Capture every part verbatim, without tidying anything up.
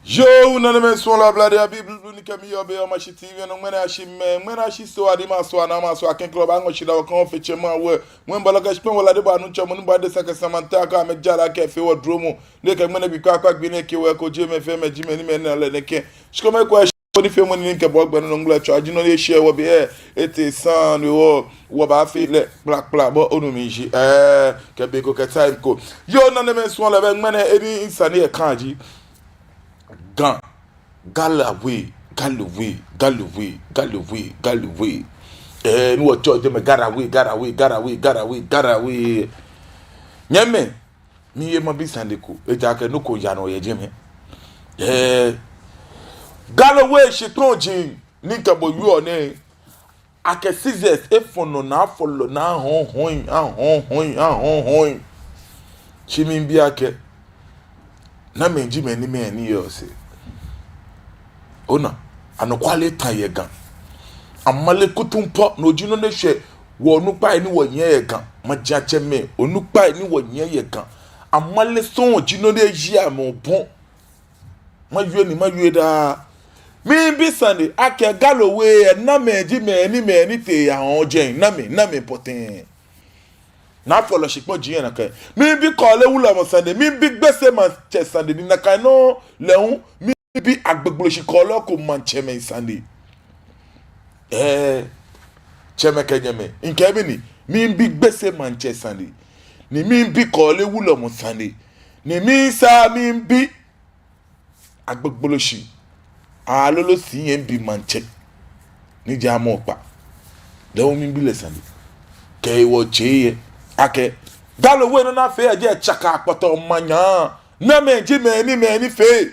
Yoo, nanemɛi suɔlɔi, ablade abii blublu ni kɛ mi yɔɔ biɛ yɛ Omashi T V nɔ, ŋmɛnɛ ashi mɛɛ, ŋmɛnɛ ashi Soo, Adyema Soo, Anaama Soo, Akankrɔ, Aŋɔshi, Dawakɔn, Fetsɛmɛi, Awɛ, Ŋwɛi, Balaka, Shikpɔŋ, Wɔlade, Bɔ, Anumɔ, Tsɛmɛi, Nubade, Saka, Samanta, kɛ amɛjara kɛ fee wɔ duromɔ, ni kɛ ŋmɛnɛ gbi kpakpa gbi nɛɛ kɛ wɔ eko jɛmɛ fɛɛ mɛi ji mɛi ni mɛi ni ale nɛkɛ. Shikome ko, shi ko ni fee mɔ ni kɛ bɔ gbɛ nɔ ŋgbla tsɔ, aji nɔ ni eshɛ wɔ biɛ, etee sane wɔ, wɔbaafee lɛ kplakpla, bo onu mi shishi, ɛɛ, kɛ be ko kɛ time ko. Yoo, nanemɛi suɔlɔi, bɛ ŋmɛnɛ eni sane ni yɔɔ kã ji Ga, Ga away, Ga away, Ga away, Ga away, Ga away. Ɛɛ, ni wɔtsɛɔ jɛmɛ Ga away, Ga away, Ga away, Ga away, Ga away. Nyɛmɛi, miiye mabi sane ko, ejaakɛ nɔ ko yaa nɔ yɛ jɛmɛ. Ɛɛ, Ga away shikpɔji ni kɛ bo yɔɔ nɛɛ, akɛ scissors efɔ̃ nɔ ni afɔlɔ ni ahɔ̃ɔhɔ̃i, ahɔ̃ɔhɔ̃i, ahɔ̃ɔhɔ̃i. Shi miibi akɛ, namɛi ji mɛi ni mɛi ni yɔɔ sɛɛ? Ona, anɔkwale etã yɛ Ga. Amale kutumpɔɔ, no ji nɔ ni eshwɛ wɔ onukpai ni wɔnyiɛ yɛ Ga. Maŋtsɛmɛi, onukpai ni wɔnyiɛ yɛ Ga, amale sɔŋŋ ji nɔ ni eji amɛ obɔ. Mawie ni mawie daa. Miibi sane akɛ Ga away lɛ, namɛi ji mɛi ni mɛi ni tee yahɔ̃ɔ jɛi, namɛi, namɛi pɔtɛɛ ni afɔlɔ shikpɔji lɛ nakai? Miibi Korle Wulɔmɔ sane, miibi Gbese Maŋtsɛ sane, ni nakai nɔŋŋ lɛ hu miibi Agbogbloshie Korle ko maŋtsɛmɛi sane. Ɛɛ, tsɛmɛi kɛ nyɛmɛi, ŋkɛɛ mɛni, miibi Gbese Maŋtsɛ sane, ni miibi Korle Wulɔmɔ sane, ni misaa miibi Agbogbloshie, aloo lolo C N B maŋtsɛ ni ji amɔ kpa. Lɛ hu miibi lɛ sane. Kɛ ewɔ tsɛ yɛ akɛ Ga away nɔ ni afee yɛ jɛi tsaka kpɔtɔɔ manya. Namɛi ji mɛi ni mɛi ni fee?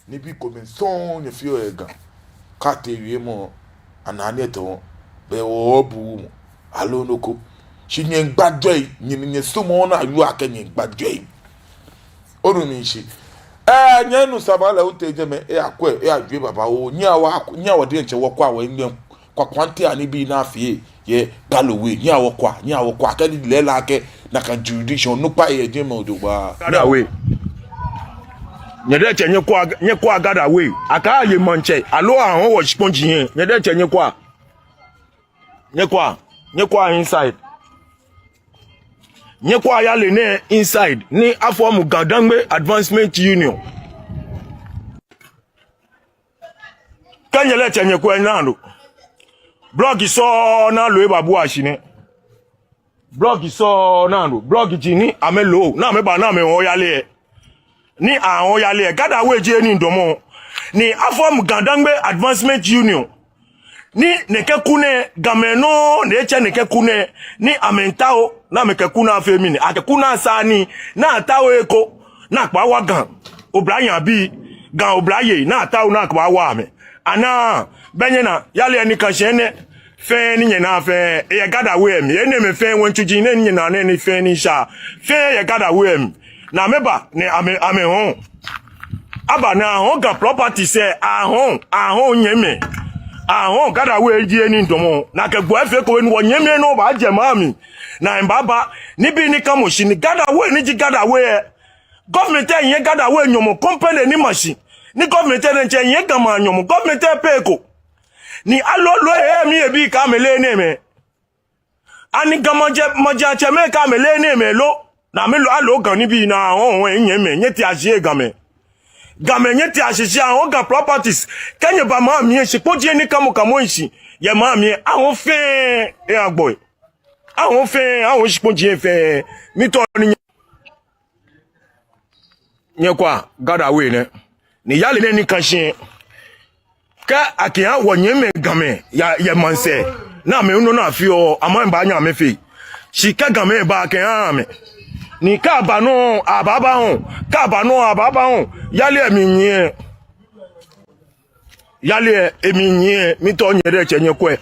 Nibii komɛi sɔŋŋ nyɛfeɔ yɛ Ga. Kɛ atee wiemɔ, anaa ni etɔ wɔ, bɛ wɔbu mɔ aloo nɔ ko. Shi nyɛŋgba jwɛi, nyɛ, nyɛsumɔɔɔ ni ayɔɔ akɛ nyɛŋgba jwɛi. Onu mi shishi. Ɛɛ, nyɛnu sane ni lɛ hu tee jɛmɛ, eyakwɛ, eyawie babaoo. Nyɛhaa wɔ, nyɛhaa wɔ diɛŋtsɛ wɔkwɛa wɔhiɛ. Kwakwaŋ tee anibii ni afee yɛ Ga away. Nyɛhaa wɔkwɛa, nyɛhaa wɔkwɛa. Kɛ ni lɛ lɛ akɛ nakai jurisdiction onukpa yɛ jɛmɛ jogbaŋŋ. Ga away. Nyɛ diɛŋtsɛ nyɛkwɛa, nyɛkwɛa Ga away. Akɛ aye maŋtsɛ, aloo ahɔ̃ɔ wɔ shikpɔji lɛ. Nyɛ diɛŋtsɛ nyɛkwɛa. Nyɛkwɛa, nyɛkwɛa inside. Nyɛkwɛa yale nɛɛ inside. Ni afɔ̃ mɔ Ga Dangme Advancement Union. Kɛ nyɛ diɛŋtsɛ nyɛkwɛ, naa nɔ. Blɔki sɔŋŋ ni aloo ebabua shi nɛ. Blɔki sɔŋŋ, naa nɔ. Blɔki ji ni amɛloo, ni amɛba ni amɛhɔ̃ɔ yale lɛ. Ni ahɔ̃ɔ yale lɛ, Ga away ji he ni midamɔ. Ni afɔ̃ mɔ Ga Dangme Advancement Union. Ni nɛkɛ ku nɛɛ, Gamɛi nɔŋŋ ni etsɛ nɛkɛ ku nɛɛ, ni amɛmiitao ni amɛkɛ ku nɛɛ afee mɛni, akɛ ku nɛɛ asaa nii, ni atao eko ni akɛbaawa Ga oblahii abii, Ga oblayei, ni atao ni akɛbaawa amɛ. Anaa, bɛ nyɛna, yale lɛ ni kã shi nɛ, fɛɛ ni nyɛnaa fɛɛ, eyɛ Ga away lɛ mli, enɛɛmɛi fɛɛ, ŋwɛi tsuji nɛɛ ni nyɛnaa nɛɛ ni fɛɛ ni sha, fɛɛ yɛ Ga away lɛ mli. Ni amɛba, ni amɛ, amɛhɔ̃ɔ. Aba ni ahɔ̃ɔ Ga properties lɛ, ahɔ̃ɔ, ahɔ̃ɔ nyɛmɛi. Ahɔ̃ɔ Ga away ji he ni midamɔ. Ni akɛ gbɔ efee ko ni wɔnyɛmimɛi nɔ baajɛ maŋ mli. Ni amɛbaaba, nibii ni kã mɔ shi ni Ga away ni ji Ga away lɛ. Government lɛ nyiɛ Ga away nyɔmɔ, company ni ma shi. Ni government lɛ diɛŋtsɛ nyiɛ Ga maŋ nyɔmɔ, government lɛ pay eko. Ni aloo loo ehe mli ebii kɛ amɛle enɛɛmɛi. Ani Ga maŋtsɛ, maŋtsɛmɛi kɛ amɛle enɛɛmɛi lo? Ni amɛlo, aloo Ga nibii ni ahɔ̃ɔ, nyɛmɛi, nyɛtea shi Gamɛi. Gamɛi nyɛtea shi shi ahɔ̃ɔ Ga properties. Kɛ nyɛba maŋ mli lɛ shikpɔji ni kã mɔ kã mɔ shi yɛ maŋ mli lɛ, ahɔ̃ɔ fɛɛ, eyagbɔ. Ahɔ̃ɔ fɛɛ, ahɔ̃ɔ shikpɔji fɛɛ. Miitao ni nyɛ, nyɛkwɛa Ga away nɛɛ. Ni yale nɛɛ ni kã shi lɛ, kɛ akɛha wɔnyɛmimɛi Gamɛi yɛ, yɛ maŋsɛɛ, ni amɛ nɔ ni afeɔ, amɛbaanyɛ amɛfee. Shi kɛ Gamɛi ba akɛhaaa amɛ. Ni kɛ aba nɔ, abaaba ahɔ̃ɔ. Kɛ aba nɔ, abaaba ahɔ̃ɔ. Yale lɛ miinyiɛ. Yale lɛ miinyiɛ. Miitao nyɛ diɛŋtsɛ nyɛkwɛ.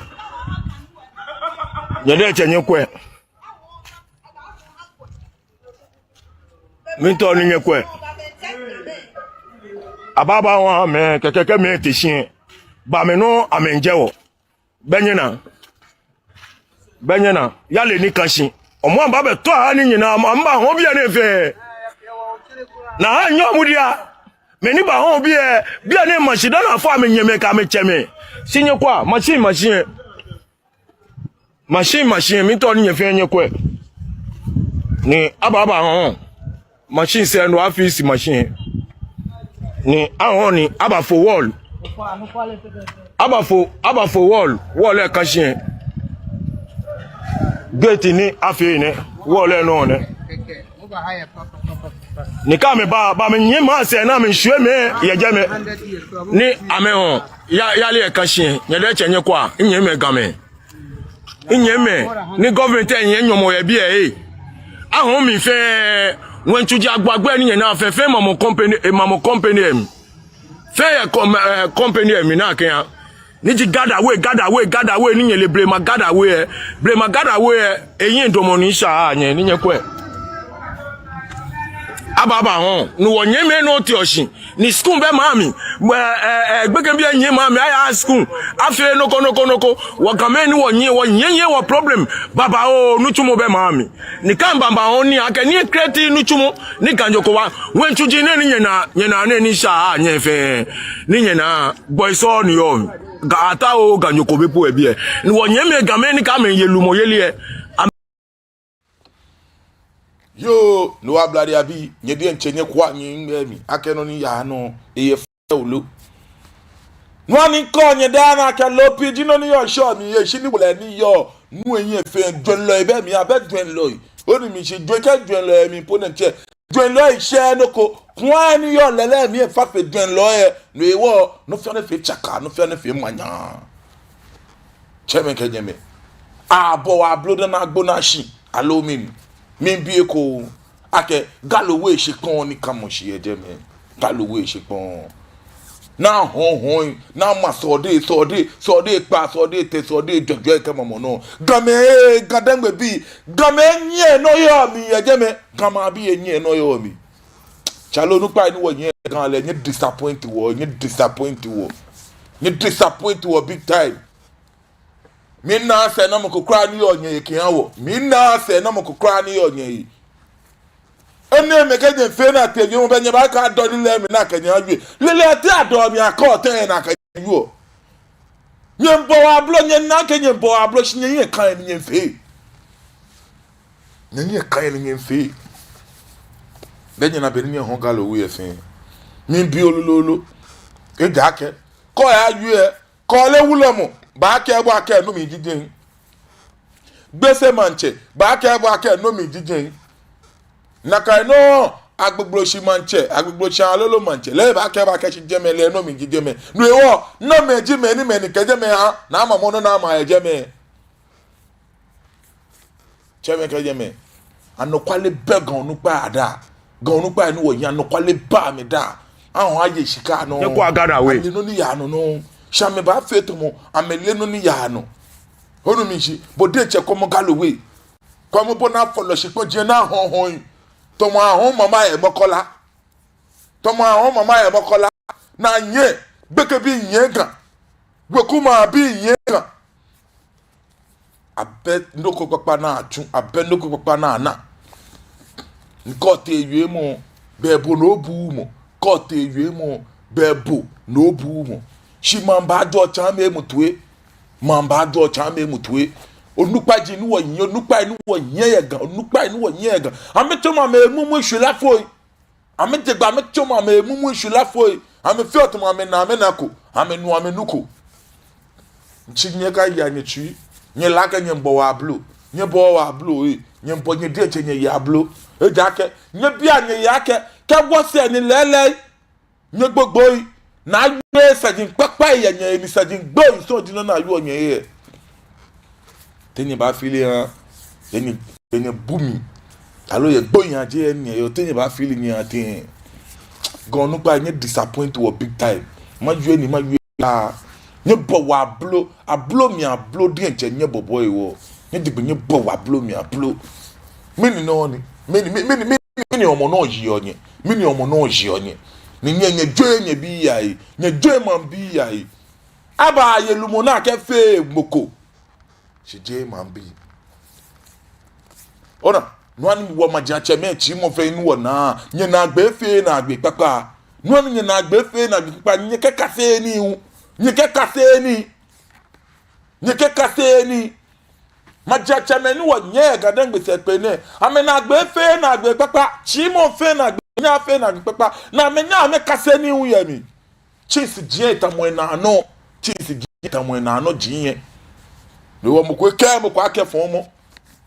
Nyɛ diɛŋtsɛ nyɛkwɛ. Miitao ni nyɛkwɛ. Abaaba ahɔ̃ɔ amɛ, kɛkɛ kɛ amɛtee shi lɛ, bɛ amɛ nɔ amɛmiijɛ wɔ. Bɛ nyɛna. Bɛ nyɛna. Yale ni kã shi. Amɛbaabɛ tɔ aha ni nyɛna, amɛbaahɔ̃ɔ biɛ nɛɛ fɛɛ. Ni aha nyɔ mu dia. Mɛi ni bahɔɔ biɛ, biɛ ni machine dani afɔ amɛnyɛmɛi kɛ amɛtsɛmɛi. Shi nyɛkwɛa, machine, machine. Machine, machine, miitao ni nyɛ fɛɛ nyɛkwɛ. Ni aba, abahɔɔ. Machine sɛɛ no afisi machine. Ni ahɔɔ ni abafo wall. Abafo, abafo wall, wall lɛ ka shi. Gate ni afee nɛ, wall lɛ nɔ nɛ. Ni kɛ amɛba, ba amɛnyiɛ maŋ sɛɛ ni amɛshwie mɛi yɛ jɛmɛ. Ni amɛhɔɔ, ya, yali lɛ ka shi, nyɛ diɛŋtsɛ nyɛkwɛa, nyɛmimɛi Gamɛi. Nyɛmimɛi, ni government lɛ nyiɛ nyɔmɔ yɛ biɛ ee. Ahɔɔ mli fɛɛ, ŋwɛi tsuji agbagbɛ ni nyɛnaa fɛɛ, fɛɛ mamɔ company, eh, mamɔ company lɛ mli. Fɛɛ yɛ com-, eh, company lɛ mli nakai ya. Ni ji Gada We, Gada We, Gada We, ni nyɛle blema Gada We lɛ. Blema Gada We lɛ, eyi damɔ ni sha nyɛ, ni nyɛkwɛ. Aba, abahɔɔ, ni wɔnyɛmimɛi nɔ teɔ shi. Ni school bɛ maŋ mli. Ɛ, ɛ, ɛ, gbekɛbii nyiɛ maŋ mli, ayaaa school. Afeee nɔ ko, nɔ ko, nɔ ko. Wɔ Gamɛi ni wɔnyiɛ, wɔnyiɛ, nyiɛ wɔ problem. Babaoo, nitsumɔ bɛ maŋ mli. Ni kɛ mibabahɔɔ ni akɛ ni ecreate nitsumɔ, ni Ganyo ko wa. Ŋwɛi tsuji nɛɛ ni nyɛnaa, nyɛnaa nɛɛ ni sha nyɛ fɛɛ. Ni nyɛnaa, gbɔi sɔŋŋ ni yɔɔ mli. Ga ata oo, Ganyo ko bɛ po yɛ biɛ. Ni wɔnyɛmimɛi Gamɛi ni kɛ amɛye lumɔyeli lɛ. Yoo, no wa bladi abi, nyɛ diɛŋtsɛ nyɛkwɛa nyɛmimɛi, akɛ nɔ ni yaa nɔ, eyɛ fɛo lo. Nɔ ni kɔɔ nyɛ daa nɛɛ akɛ lopi ji nɔ ni yɔɔ shɔ mli, yɛ shi ni wulɛ ni yɔɔ, nu eyi fɛɛ jwɛŋlɔi bɛ mli, abɛ jwɛŋlɔi. Onu mi shishi, jwɛŋ kɛ jwɛŋlɔi mli po nɛɛ tsɛ. Jwɛŋlɔi shɛɛɛ nɔ ko, kua ni yɔɔ lɛlɛ mli efa fe jwɛŋlɔi lɛ, no hewɔ, nɔ fɛɛ nɔ fɛɛ tsaka, nɔ fɛɛ nɔ fɛɛ manya. Tsɛmɛi kɛ nyɛmɛi. Abɔ wɔ ablo dani agbo naa shi. Aloo mɛni? Miibi eko. Akɛ Galo We shikpɔŋ ni kamɔ shi yɛ jɛmɛ. Galo We shikpɔŋ. Naa hɔɔhɔɔ, naa ma sɔde, sɔde, sɔde kpaa, sɔde tɛ, sɔde jɔjɔ kɛ mamɔ nɔ. Gamɛi ee, Ga-Dangme bii. Gamɛi nyiɛ nɔ yɔɔ mli yɛ jɛmɛ. Ga maŋbii nyiɛ nɔ yɔɔ mli. Tsɛ loo onukpai ni wɔnyiɛ Ga lɛ, nyɛ disappoint wɔ, nyɛ disappoint wɔ. Nyɛ disappoint wɔ big time. Minaaa sɛɛnamɔ ko kwraa ni yɔɔ nyɛhe kɛha wɔ. Minaaa sɛɛnamɔ ko kwraa ni yɔɔ nyɛhe. Enɛɛmɛi kɛ nyɛfee nakai yɛ mɔ bɛ nyɛbaakɛ adɔ ni lɛ mli nakai nyɛyawieɔ. Lɛlɛ te adɔ mli akɔ tɛŋŋ nakai nyɛyawieɔ. Nyɛbɔ wɔ ablo, nyɛna akɛ nyɛbɔ wɔ ablo shi nyɛnyɛ kan ni nyɛfee. Nyɛnyɛ kan ni nyɛfee. Bɛ nyɛna bɔ ni nyɛhɔɔ Galo We lɛ fɛɛ. Miibi lolo lolo. Ejaakɛ kɛ oyawie, Kɔle wulɔmɔ, baakɛɛ bo akɛ no mli ji jɛi. Gbese maŋtsɛ, baakɛɛ bo akɛ no mli ji jɛi. Nakai nɔŋŋ, Agbogbloshie maŋtsɛ, Agbogbloshie Alolo maŋtsɛ, lɛ baakɛɛ bo akɛ shi jɛmɛ lɛ no mli ji jɛmɛ. No hewɔ, namɛi ji mɛi ni mɛi ni kɛ jɛmɛ ha, ni amamɔ nɔ ni ama yɛ jɛmɛ. Tsɛmɛi kɛ nyɛmɛi. Anɔkwale bɛ Ga onukpai adaa. Ga onukpai ni wɔyɛ, anɔkwale bɛ amɛdaa. Ahɔɔ aye shika nɔ. Nyɛkwɛa Gada We. Amɛle nɔ ni yaa nɔ nɔŋŋ. Shi amɛbaafee tamɔ amɛleee nɔ ni yaa nɔ. Onu mi shishi, bo diɛŋtsɛ kwɛmɔ Galo We. Kwɛmɔ bɔ ni afɔlɔ shikpɔŋ jɛ naa hɔɔhɔɔ. Tamɔ ahɔɔ mama yɛ Makola. Tamɔ ahɔɔ mama yɛ Makola. Ni nyɛ, gbekɛbii nyiɛ Ga. Weku maŋbii nyiɛ Ga. Abɛ nɔ ko kpakpa ni atsu, abɛ nɔ ko kpakpa ni ana. Ni kɛ otee wiemɔ, bɛ bo ni obuuu mɔ. Kɛ otee wiemɔ, bɛ bo ni obuuu mɔ. Shi maŋ baajɔɔ tsɛmɛi mutue. Maŋ baajɔɔ tsɛmɛi mutue. Onukpai ji ni wɔnyiɛ, onukpai ni wɔnyiɛ yɛ Ga, onukpai ni wɔnyiɛ yɛ Ga. Amɛtsɔmɔ amɛ mumui shwilafoi. Amɛjɛ gbɛ, amɛtsɔmɔ amɛ mumui shwilafoi. Amɛfeɔ tamɔ amɛna amɛnako, amɛnuɔ amɛnuko. Ntsi nyɛkaya nyɛtsui, nyɛle akɛ nyɛbɔ wɔ ablo, nyɛbɔ wɔ ablo ee, nyɛbɔ nyɛ diɛŋtsɛ nyɛyi ablo. Ejaakɛ, nyɛbia nyɛyi akɛ, kɛ wɔsɛɛ ni lɛɛlɛŋ, nyɛ gbogboi, ni ayɔɔ saji kpakpai yɛ nyɛhe ni saji gboi sɔŋŋ ji nɔ ni ayɔɔ nyɛhe. Te nyɛbaafee lɛ ha, te nyɛ, te nyɛbu mi. Aloo yɛ gbonyo aje yɛ nyɛ yɔɔ, te nyɛbaafee lɛ nyɛha tɛŋŋ. Ga onukpai, nyɛ disappoint wɔ big time. Mawie nii, mawie aa. Nyɛbɔ wɔ ablo, ablo mli ablo diɛŋtsɛ nyɛbɔbɔɔ wɔ. Nyɛdigbɛ nyɛbɔ wɔ ablo mli ablo. Mɛni nɔ ni, mɛni, mɛni, mɛni, mɛni hɔmɔ nɔ ji yɔɔ nyɛ. Mɛni hɔmɔ nɔ ji yɔɔ nyɛ. Ni nyɛ, nyɛjwɛŋ nyɛbii ahe, nyɛjwɛŋ maŋbii ahe. Abaaye lumɔ ni akɛfee mɔ ko. Shi jeee maŋbii. Ona, nɔ ni wɔ majiatsɛmɛi tsimɔ fɛɛ ni wɔnaa, nyɛnaagbee efee naagbee kpakpa. Nɔ ni nyɛnaagbee fee naagbee kpakpa, nyɛkɛkase nii hu. Nyɛkɛkase nii. Nyɛkɛkase nii. Majiatsɛmɛi ni wɔnyiɛ Ga-Dangme sɛɛkpee nɛɛ, amɛnaagbee fee naagbee kpakpa, tsi mɔ fee naagbee, nyɛ fee naagbee kpakpa, ni amɛnyɛ amɛkase nii hu yɛ mli. Tsɛnsi jiɛ tamɔ enaa nɔ, tsɛnsi jiɛ tamɔ enaa nɔ ji nyɛ. Ni wɔ mɔ ko ekɛɛ mɔ ko akɛ fɔmɔ.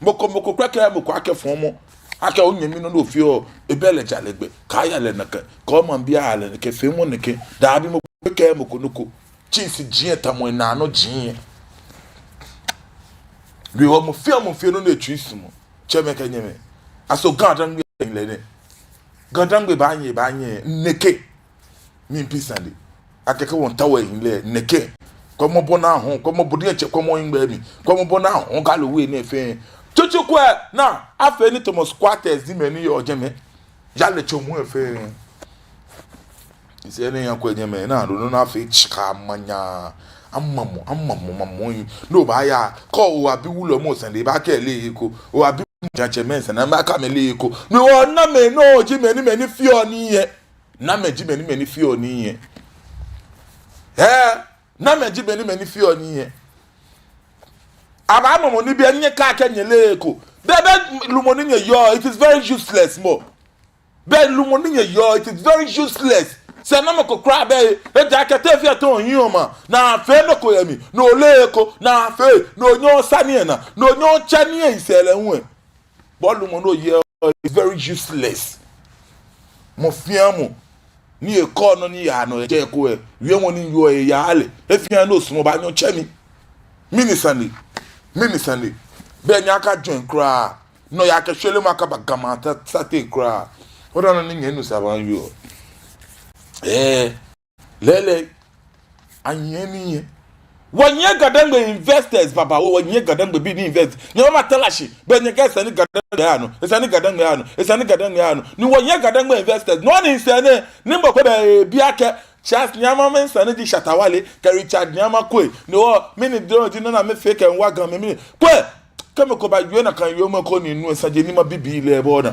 Mɔ ko, mɔ ko kwraa kɛɛ mɔ ko akɛ fɔmɔ. Akɛ onyɛmi nɔ ni ofeɔ, ebɛ lɛ jalɛ gbɛ, kaaya lɛ nakai, kɛ omaŋbii aya lɛ nakai, feemɔ nɛkɛ, daabi mɔ ko ekɛɛ mɔ ko nɔ ko. Tsɛnsi jiɛ tamɔ enaa nɔ ji nyɛ. Ni wɔ mɔ fɛɛ mɔ feɔ nɔ ni etsui sumɔɔ. Tsɛmɛi kɛ nyɛmɛi. Aso Ga-Dangme ahiɛ lɛ nɛ? Ga-Dangme baanyɛ, baanyɛ nɛkɛ. Miibi sane. Akɛ kɛ wɔmiitao wɔhiɛ lɛ nɛkɛ. Kwɛmɔ bɔ ni ahɔɔ, kwɛmɔ bɔ diɛŋtsɛ, kwɛmɔ hiŋmɛi mli, kwɛmɔ bɔ ni ahɔɔ Galo We nɛɛ fɛɛ. Tsutsu kwɛ, ni afee ni Thomas Quarters ji mɛi ni yɔɔ jɛmɛ. Jalɛ tso muu lɛ fɛɛ. Sɛɛ nɛɛ nyɛkwɛ jɛmɛ, ni ado nɔ ni afee tsika manya. Amamɔ, amamɔ, mamɔ yi. Ni obaaya, kɛ oyabi wulɔmɔ sane lɛ, ebaakɛɛ lɛ eko. Oyabi majiatsɛmɛi sane lɛ, ebaakɛɛ amɛ lɛ eko. Ni wɔ namɛi nɔ ji mɛi ni, mɛi ni feɔ nii yɛ. Namɛi ji mɛi ni, mɛi ni feɔ nii yɛ. Ɛɛ, namɛi ji mɛi ni, mɛi ni feɔ nii yɛ. Abaamamɔ nibii ni nyɛkɛɛ akɛ nyɛ lɛ eko. Bɛ, bɛ lumɔ ni nyɛyɔɔ, it is very useless mɔ. Bɛ lumɔ ni nyɛyɔɔ, it is very useless. Sɛɛnamɔ ko kwraa bɛ, ejaakɛ te fɛɛ te ohiɛ oma, ni afee nɔ ko yɛ mli, ni ole eko, ni afee, ni onyɛɛɛ osa nii lɛ naa, ni onyɛɛɛ otsɛ nii lɛ yisɛɛ lɛ hu lɛ. Bɔ lumɔ ni oyɔɔ is very useless. Mɔ fɛɛ mɔ ni ekɔ nɔ ni yaa nɔ yɛ jɛi ko lɛ, wiemɔ ni yɔɔ lɛ eyaa lɛ. He fɛɛ he ni osumɔɔ obaanyɛ otsɛ mi. Mɛni sane? Mɛni sane? Bɛ nyɛkajwɛŋ kwraa. Nɔyaa kɛ shwelemɔ akaba Ga maŋ ta, sate kwraa. Oda nɔ ni nyɛnu saba yɔɔ. Ɛɛ. Lɛɛlɛŋ, anyiɛ nii yɛ. Wɔnyiɛ Ga-Dangme investors babaoo, wɔnyiɛ Ga-Dangme bii ni invest. Nyɛbama tala shi, bɛ nyɛkɛɛ esa ni Ga-Dangme aya nɔ, esa ni Ga-Dangme aya nɔ, esa ni Ga-Dangme aya nɔ. Ni wɔnyiɛ Ga-Dangme investors. Nɔ ni sɛɛ nɛɛ, ni mɔ ko bɛ bi akɛ Charles Nii Armah mɛi sane ji Shatta Wale, kɛ Richard Nii Armah Quaye. Ni wɔ, mɛni dɔŋŋ ji nɔ ni amɛfee kɛmiiwa Gamɛi mli. Quaye, kɛ mɔ ko bawie nakai wiemɔ ko ni minu lɛ, saji ni mabi bi lɛ bɔ ni.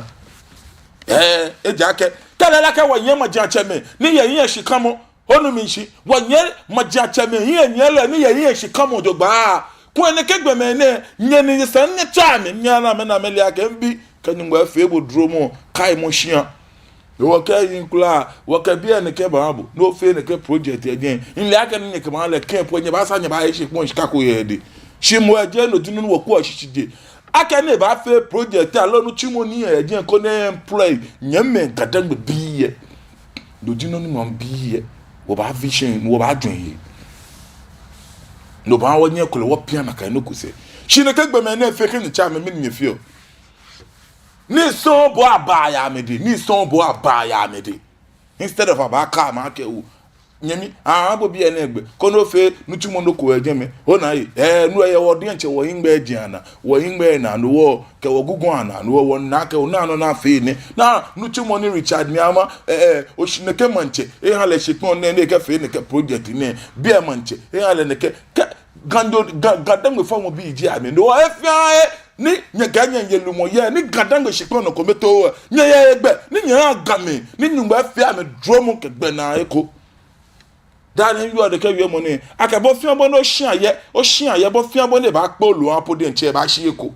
Ɛɛ, ejaakɛ, kɛlɛ lɛ akɛ wɔnyiɛ majiatsɛmɛi ni yɛ hiɛ shikamɔ. Onu mi shishi, wɔnyiɛ majiatsɛmɛi hiɛnyiɛlɔi ni yɛ hiɛ shikamɔ jogbaŋŋ. Kwɛ nɛkɛ gbɔmɛi nɛɛ, nyɛ ni nyɛsɛɛ nyɛtsɛ amɛ, nyɛna amɛ ni amɛle akɛ mibi, kɛ Nyɔŋmɔ efee bo dromɔ, kaimɔ shia. Wɔkɛɛ yiŋ kwraa, wɔkɛ biɛ nɛkɛ baa bo, ni ofee nɛkɛ project yɛ jɛi. Mile akɛ ni nyɛkɛ maŋ lɛ kɛ po, nyɛbaasa nyɛbaye shikpɔŋ shika ko yɛ edɛŋ. Shi moŋ ejeee no ji nɔ ni wɔkɛɔ shishi jɛ. Akɛni ebaafee project aloo nitsumɔ ni yɛ jɛi koni e-employ nyɛmɛi Ga-Dangme bii lɛ. No ji nɔ ni maŋbii lɛ, wɔbaa vision, wɔbaajwɛŋ he. No baaha wɔnyɛ ekolɛ wɔpia nakai nɔ ko sɛɛ. Shi nɛkɛ gbɔmɛi nɛɛ fɛɛ kɛ nyɛtsɛ amɛ mɛni nyɛfeɔ? Nii sɔŋŋ bɔ abaa yɛ amɛdɛŋ, nii sɔŋŋ bɔ abaa yɛ amɛdɛŋ. Instead of abaakɛɛ amɛ akɛ oo, nyɛmi, aha bo biɛ nɛɛ gbɛ, koni ofee nitsumɔ nɔ ko yɛ jɛmɛ. Ona ei, ɛɛ, no lɛ yɛ wɔ diɛŋtsɛ wɔhiŋmɛi ajeŋ anaa, wɔhiŋmɛi anaa, no wɔkɛ wɔ gugɔ anaa, no wɔ wɔnaa akɛ ona nɔ ni afee nɛɛ. Naa nitsumɔ ni Richard Nii Armah, ɛɛ, oshi nɛkɛ maŋtsɛ eha lɛ shikpɔŋ nɛɛ ni ekɛfee nɛkɛ project nɛɛ. Biɛ maŋtsɛ eha lɛ nɛkɛ, kɛ Ga-Dangme, Ga-, Ga-Dangme fɔmɔbii ji amɛ. No hewɔ he fɛɛ he ni nyɛkɛɛ nyɛyeɔ lumɔ yɛ, ni Ga-Dangme shikpɔŋ nɔ kome too lɛ, nyɛyɛ hegbɛ ni nyɛha Gamɛi ni Nyɔŋmɔ efee amɛ dromɔ kɛ gbɛnaa eko. Daa nɛɛ miwieɔ nɛkɛ wiemɔ nɛɛ akɛ bɔ fɛɛ bɔ ni oshia yɛ, oshia yɛ bɔ fɛɛ bɔ ni ebaakpe oloi po diɛŋtsɛ ebaashi eko.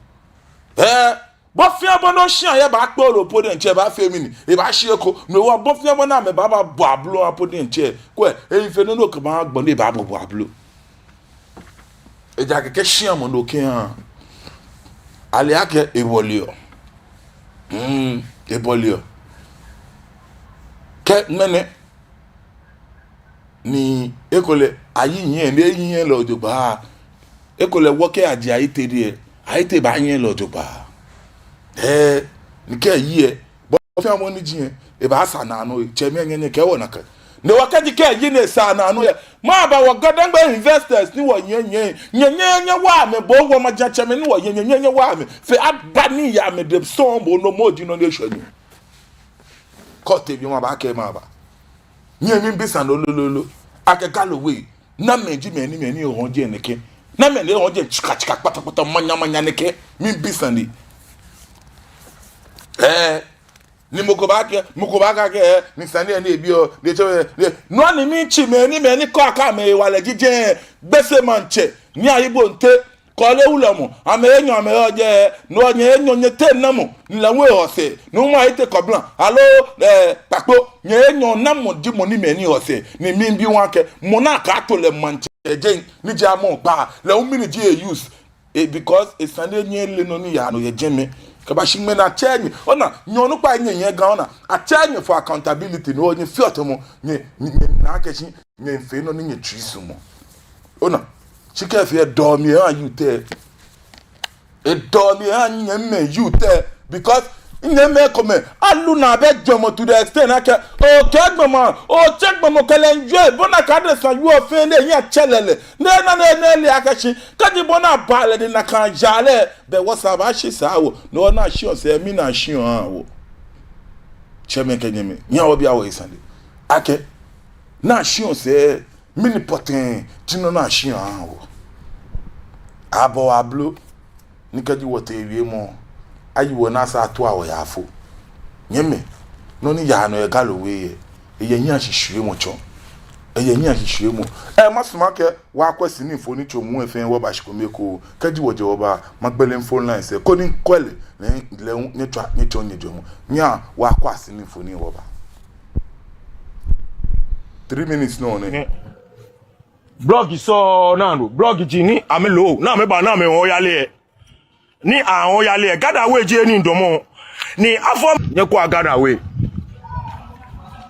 Ɛɛ, bɔ fɛɛ bɔ ni oshia yɛ baakpe oloi po diɛŋtsɛ ebaafee mɛni, ebaashi eko. No hewɔ bɔ fɛɛ bɔ ni amɛbaabɔ ablo po diɛŋtsɛ, kwɛ, eyi fe nɔ ni okɛbaagbɔ ni ebaabɔ bo ablo. Ejaakɛ kɛ shiamɔ ni okɛha, ale akɛ ebɔleɔ. Mm, ebɔleɔ. Kɛ ŋmɛnɛ ni ekolɛ ayi hiɛ, ni eyi hiɛ lɛ jogbaŋŋ. Ekolɛ wɔkɛ aji Ayite diɛ, Ayite baahiɛ lɛ jogbaŋŋ. Ɛɛ, ni kɛ eyi lɛ, bɔ fɛɛ bɔ ni ji lɛ, ebaasaa naanɔ lɛ, tsɛmɛi nyɛ nyɛkɛɛ wɔ nakai. Ni wɔkɛɛ ji kɛ eyi ni esaa naanɔ lɛ, mɛɛba wɔ Ga-Dangme investors ni wɔnyiɛ nyɛ, nyɛ nyɛ nyɛwa amɛ, bo wɔ majiatsɛmɛi ni wɔnyiɛ nyɛ nyɛ nyɛwa amɛ fe aba ni yaa amɛdɛŋ sɔŋŋ, bo nɔ mɔ ji nɔ ni eshwɛ nyɛ. Kɛ otee biɛ mɛɛba kɛ mɛɛba. Nyɛ miibi sane lolo lolo. Akɛ Galo We, namɛi ji mɛi ni, mɛi ni ehɔɔ jɛi nɛkɛ? Namɛi ni ehɔɔ jɛi tsika tsika kpata kpata manya manya nɛkɛ? Miibi sane. Ɛɛ. Ni mɔ ko baakɛɛ, mɔ ko baakɛɛ akɛ, eh, ni sane nɛɛ ni ebi oo, ni etsɛ, eh, ni, nɔ ni mitsi mɛi ni, mɛi ni kɔ akɛ amɛhewalɛ ji jɛi, Gbese maŋtsɛ, Nii Ayi Bonte, Korle Wulɔmɔ, amɛhe enyɔ, amɛhe ojɛ, no nyɛ enyɔ nyɛteŋ namɔ, ni lɛ hu eho sɛɛ, ni mɔ ayi te kɔbla, aloo, eh, kpakpo, nyɛ enyɔ namɔ ji mɔ ni mɛi ni ho sɛɛ, ni miibi waa akɛ, mɔ ni akɛto lɛ maŋtsɛ jɛi, ni ji amɔ kpaa, lɛ hu mɛni ji e-use, eh, because esani nyɛle nɔ ni yaa nɔ yɛ jɛmɛ, kɛbashi ŋmɛnɛ atsɛ nyɛ, ona, nyɛ onukpai nyɛ, nyɛ Ga, ona, atsɛ nyɛ for accountability, no nyɛfeɔ tɔmɔ, nyɛ, nyɛ, nyɛna akɛ shi, nyɛmiifee nɔ ni nyɛtsui sumɔɔ. Ona, shi kɛ efee edɔ mi eha youth lɛ. Edɔ mi eha nyɛmimɛi youth lɛ. Because nyɛmimɛi komɛi, alu naa bɛ jwɛŋmɔ to the extent akɛ, okɛ gbɔmɔ, otsɛ gbɔmɔ kɛ lɛ njo, bɔ ni akɛ adesa yoo fɛɛ ni ehiɛ tsɛrɛ lɛ. Ni ena ni ele akɛ shi, kɛji bɔ ni abaa lɛ ni nakai ja lɛ, bɛ wɔsɛɛ baashi sɛɛ awo. No ni ashiɔ sɛɛ, mi ni ashiɔ awo. Tsɛmɛi kɛ nyɛmɛi, nyɛhaa wɔbia wɔhe sane. Akɛ, ni ashiɔ sɛɛ, mɛni pɔtɛɛ ji nɔ ni ashiɔ awo? Abɔ wɔ ablo, ni kɛji wɔtee wiemɔ, ayi wɔ ni asaa atua wɔ yaafo. Nyɛmɛi, nɔ ni yaa nɔ yɛ Galo We lɛ, eyɛ nyɛ ashishwiemɔ tsɔ. Eyɛ nyɛ ashishwiemɔ. Eh, masumɔ akɛ wɔkwɛ sini mfoniri tsɔɔmɔ lɛ fɛɛ wɔba shikome ko. Kɛji wɔjɛ wɔba, magbele phone lines lɛ, koni mikwɛ lɛ, lɛ, lɛ, nyɛtswa, nyɛtsɔɔ nyɛjwɛŋmɔ. Nyɛhaa wɔkwɛ sini mfoniri wɔba. Three minutes nɔ nɛ. Blɔki sɔŋŋ nɔ, blɔki ji ni amɛloo, ni amɛba, ni amɛhɔɔ yale lɛ. Ni ahɔɔ yale lɛ, Gada We ji he ni midamɔ. Ni afɔ, nyɛkwɛa Gada We.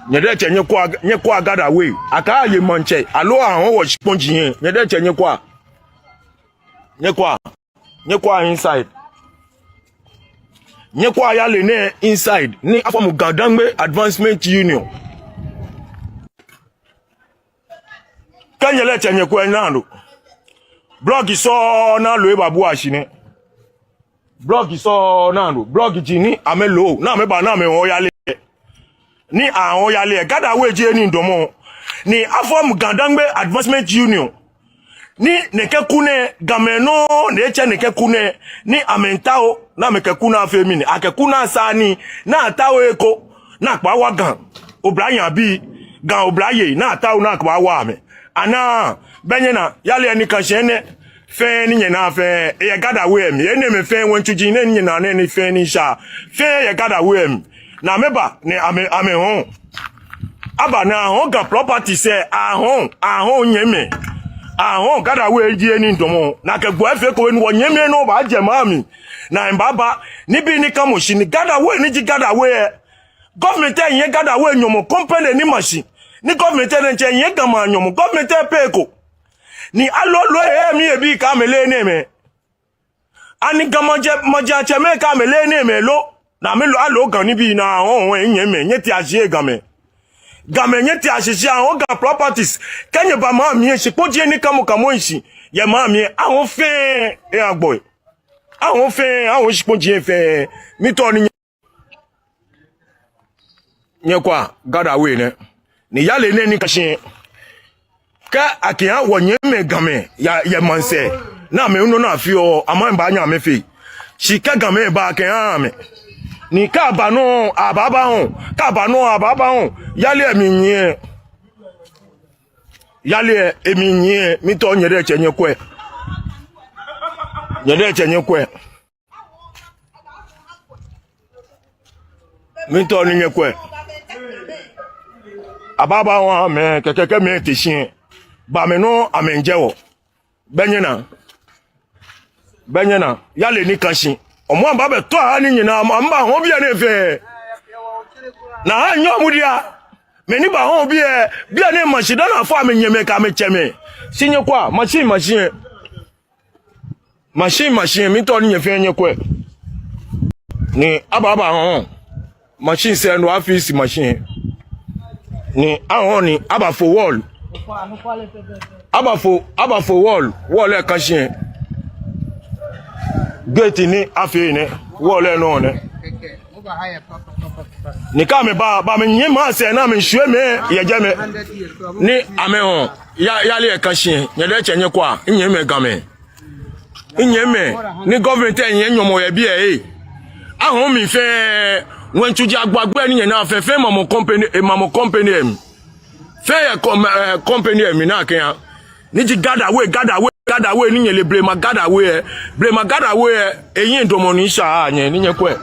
Nyɛ diɛŋtsɛ nyɛkwɛa, nyɛkwɛa Gada We. Akɛ aye maŋtsɛ, aloo ahɔɔ wɔ shikpɔŋ ji he. Nyɛ diɛŋtsɛ nyɛkwɛa. Nyɛkwɛa. Nyɛkwɛa inside. Nyɛkwɛa yale nɛɛ inside. Ni afɔ mu Ga Dangme Advancement Union. Kɛ nyɛ diɛŋtsɛ nyɛkwɛ nɔ. Blɔki sɔŋŋ nɔ loo ebabua shi nɛ. Blɔki sɔŋŋ nɔ, blɔki ji ni amɛloo, ni amɛba, ni amɛhɔɔ yale lɛ. Ni ahɔɔ yale lɛ, Gada We ji he ni midamɔ. Ni afɔ mu Ga Dangme Advancement Union. Ni nɛkɛ ku nɛɛ, Gamɛi nɔŋŋ ni etsɛ nɛkɛ ku nɛɛ, ni amɛmiitao, ni amɛkɛ ku nɛɛ afee mɛni, akɛ ku nɛɛ asaa nii, ni atao eko, ni akɛbawa Ga oblahii abii, Ga oblayei, ni atao ni akɛbawa amɛ. Anaa, bɛ nyɛna, yale lɛ ni ka shi nɛ, fɛɛ ni nyɛnaa fɛɛ, eyɛ Gada We lɛ mli, enɛɛmɛi fɛɛ ŋwɛi tsuji nɛɛ ni nyɛnaa nɛɛ ni fɛɛ ni sha, fɛɛ yɛ Gada We lɛ mli. Ni amɛba, ni amɛ, amɛhɔɔ. Aba ni ahɔɔ Ga properties lɛ, ahɔɔ, ahɔɔ nyɛmimɛi. Ahɔɔ Gada We ji he ni midamɔ. Ni akɛ gbɔ efee ko ni wɔnyɛmimɛi nɔŋŋ baajɛ maŋ mli. Ni amɛbaaba, nibii ni kamɔ shi ni Gada We ni ji Gada We lɛ. Government lɛ hiɛ Gada We nyɔmɔ company ni ma shi. Ni government lɛ diɛŋtsɛ hiɛ Ga maŋ nyɔmɔ. Government lɛ pay eko. Ni alolo ehe mli ebii kɛ amɛleee enɛɛmɛi. Ani Ga maŋtsɛ, maŋtsɛmɛi kɛ amɛleee enɛɛmɛi lo? Ni amɛlo, aloo Ga nibii ni ahɔɔ, nyɛmimɛi, nyɛtea shi Gamɛi. Gamɛi nyɛtea shi shi ahɔɔ Ga properties. Kɛ nyɛba maŋ mli lɛ shikpɔji ni kamɔ kamɔ shi. Yɛ maŋ mli lɛ, ahɔɔ fɛɛ, eha gbɔ lɛ. Ahɔɔ fɛɛ, ahɔɔ shikpɔji lɛ fɛɛ. Miitao ni nyɛ Nyɛkwɛa, Gada We nɛ. Ni yale nɛɛ ni ka shi. Kɛ akɛha wɔnyɛmimɛi Gamɛi yɛ, yɛ maŋsɛɛ, ni amɛ nɔ ni afeɔ, amɛ baanyɛ amɛfee. Shi kɛ Gamɛi ba akɛha amɛ. Ni kɛ aba nɔ, abaaba hɔɔ. Kɛ aba nɔ, abaaba hɔɔ. Yale lɛ miinyiɛ. Yale lɛ miinyiɛ. Miitao nyɛ diɛŋtsɛ nyɛkwɛ. Nyɛ diɛŋtsɛ nyɛkwɛ. Miitao ni nyɛkwɛ. Abaaba hɔɔ amɛ, kɛkɛ kɛ amɛte shi. Ba amɛ nɔ, amɛmiijɛ wɔ. Bɛ nyɛna. Bɛ nyɛna. Yale ni ka shi. Amɛ baabɛ tɔ ha ni nyɛna, amɛbaahɔɔ biɛ nɛɛ fɛɛ. Ni aha nyɔ mu dia. Mɛi ni baahɔɔ biɛ, biɛ nɛɛ mashi dani afɔ amɛnyɛmɛi kɛ amɛtsɛmɛi. Shi nyɛkwɛa, mashi, mashi. Mashi, mashi, miitao ni nyɛ fɛɛ nyɛkwɛ. Ni abaaba hɔɔ. Mashi sɛɛ nɔ afisi mashi. Ni ahɔɔ ni abaafo wall. Abaafo, abaafo wall, wall lɛ ka shi. Gate ni afee nɛ, wall lɛ nɔ nɛ. Ni kɛ amɛba, ba amɛnyiɛ maŋsɛɛ ni amɛmiishwie mɛi yɛ jɛmɛ. Ni amɛhɔɔ, ya, yale lɛ ka shi, nyɛ diɛŋtsɛ nyɛkwɛa, minyɛmimɛi Gamɛi. Minyɛmimɛi, ni government lɛ hiɛ nyɔmɔ yɛ biɛ ee. Ahɔɔ mli fɛɛ, Ŋwɛi tsu ji agbo agbo ni nyɛnaa fɛɛ, fɛɛ mamɔ company, eh, mamɔ company lɛ mli. Fɛɛ yɛ com-, eh, company lɛ mli naa kɛya. Ni ji Gather Way, Gather Way, Gather Way ni nyɛle blema Gather Way lɛ. Blema Gather Way lɛ, eyi damɔ ni sha nyɛ, ni nyɛkwɛ.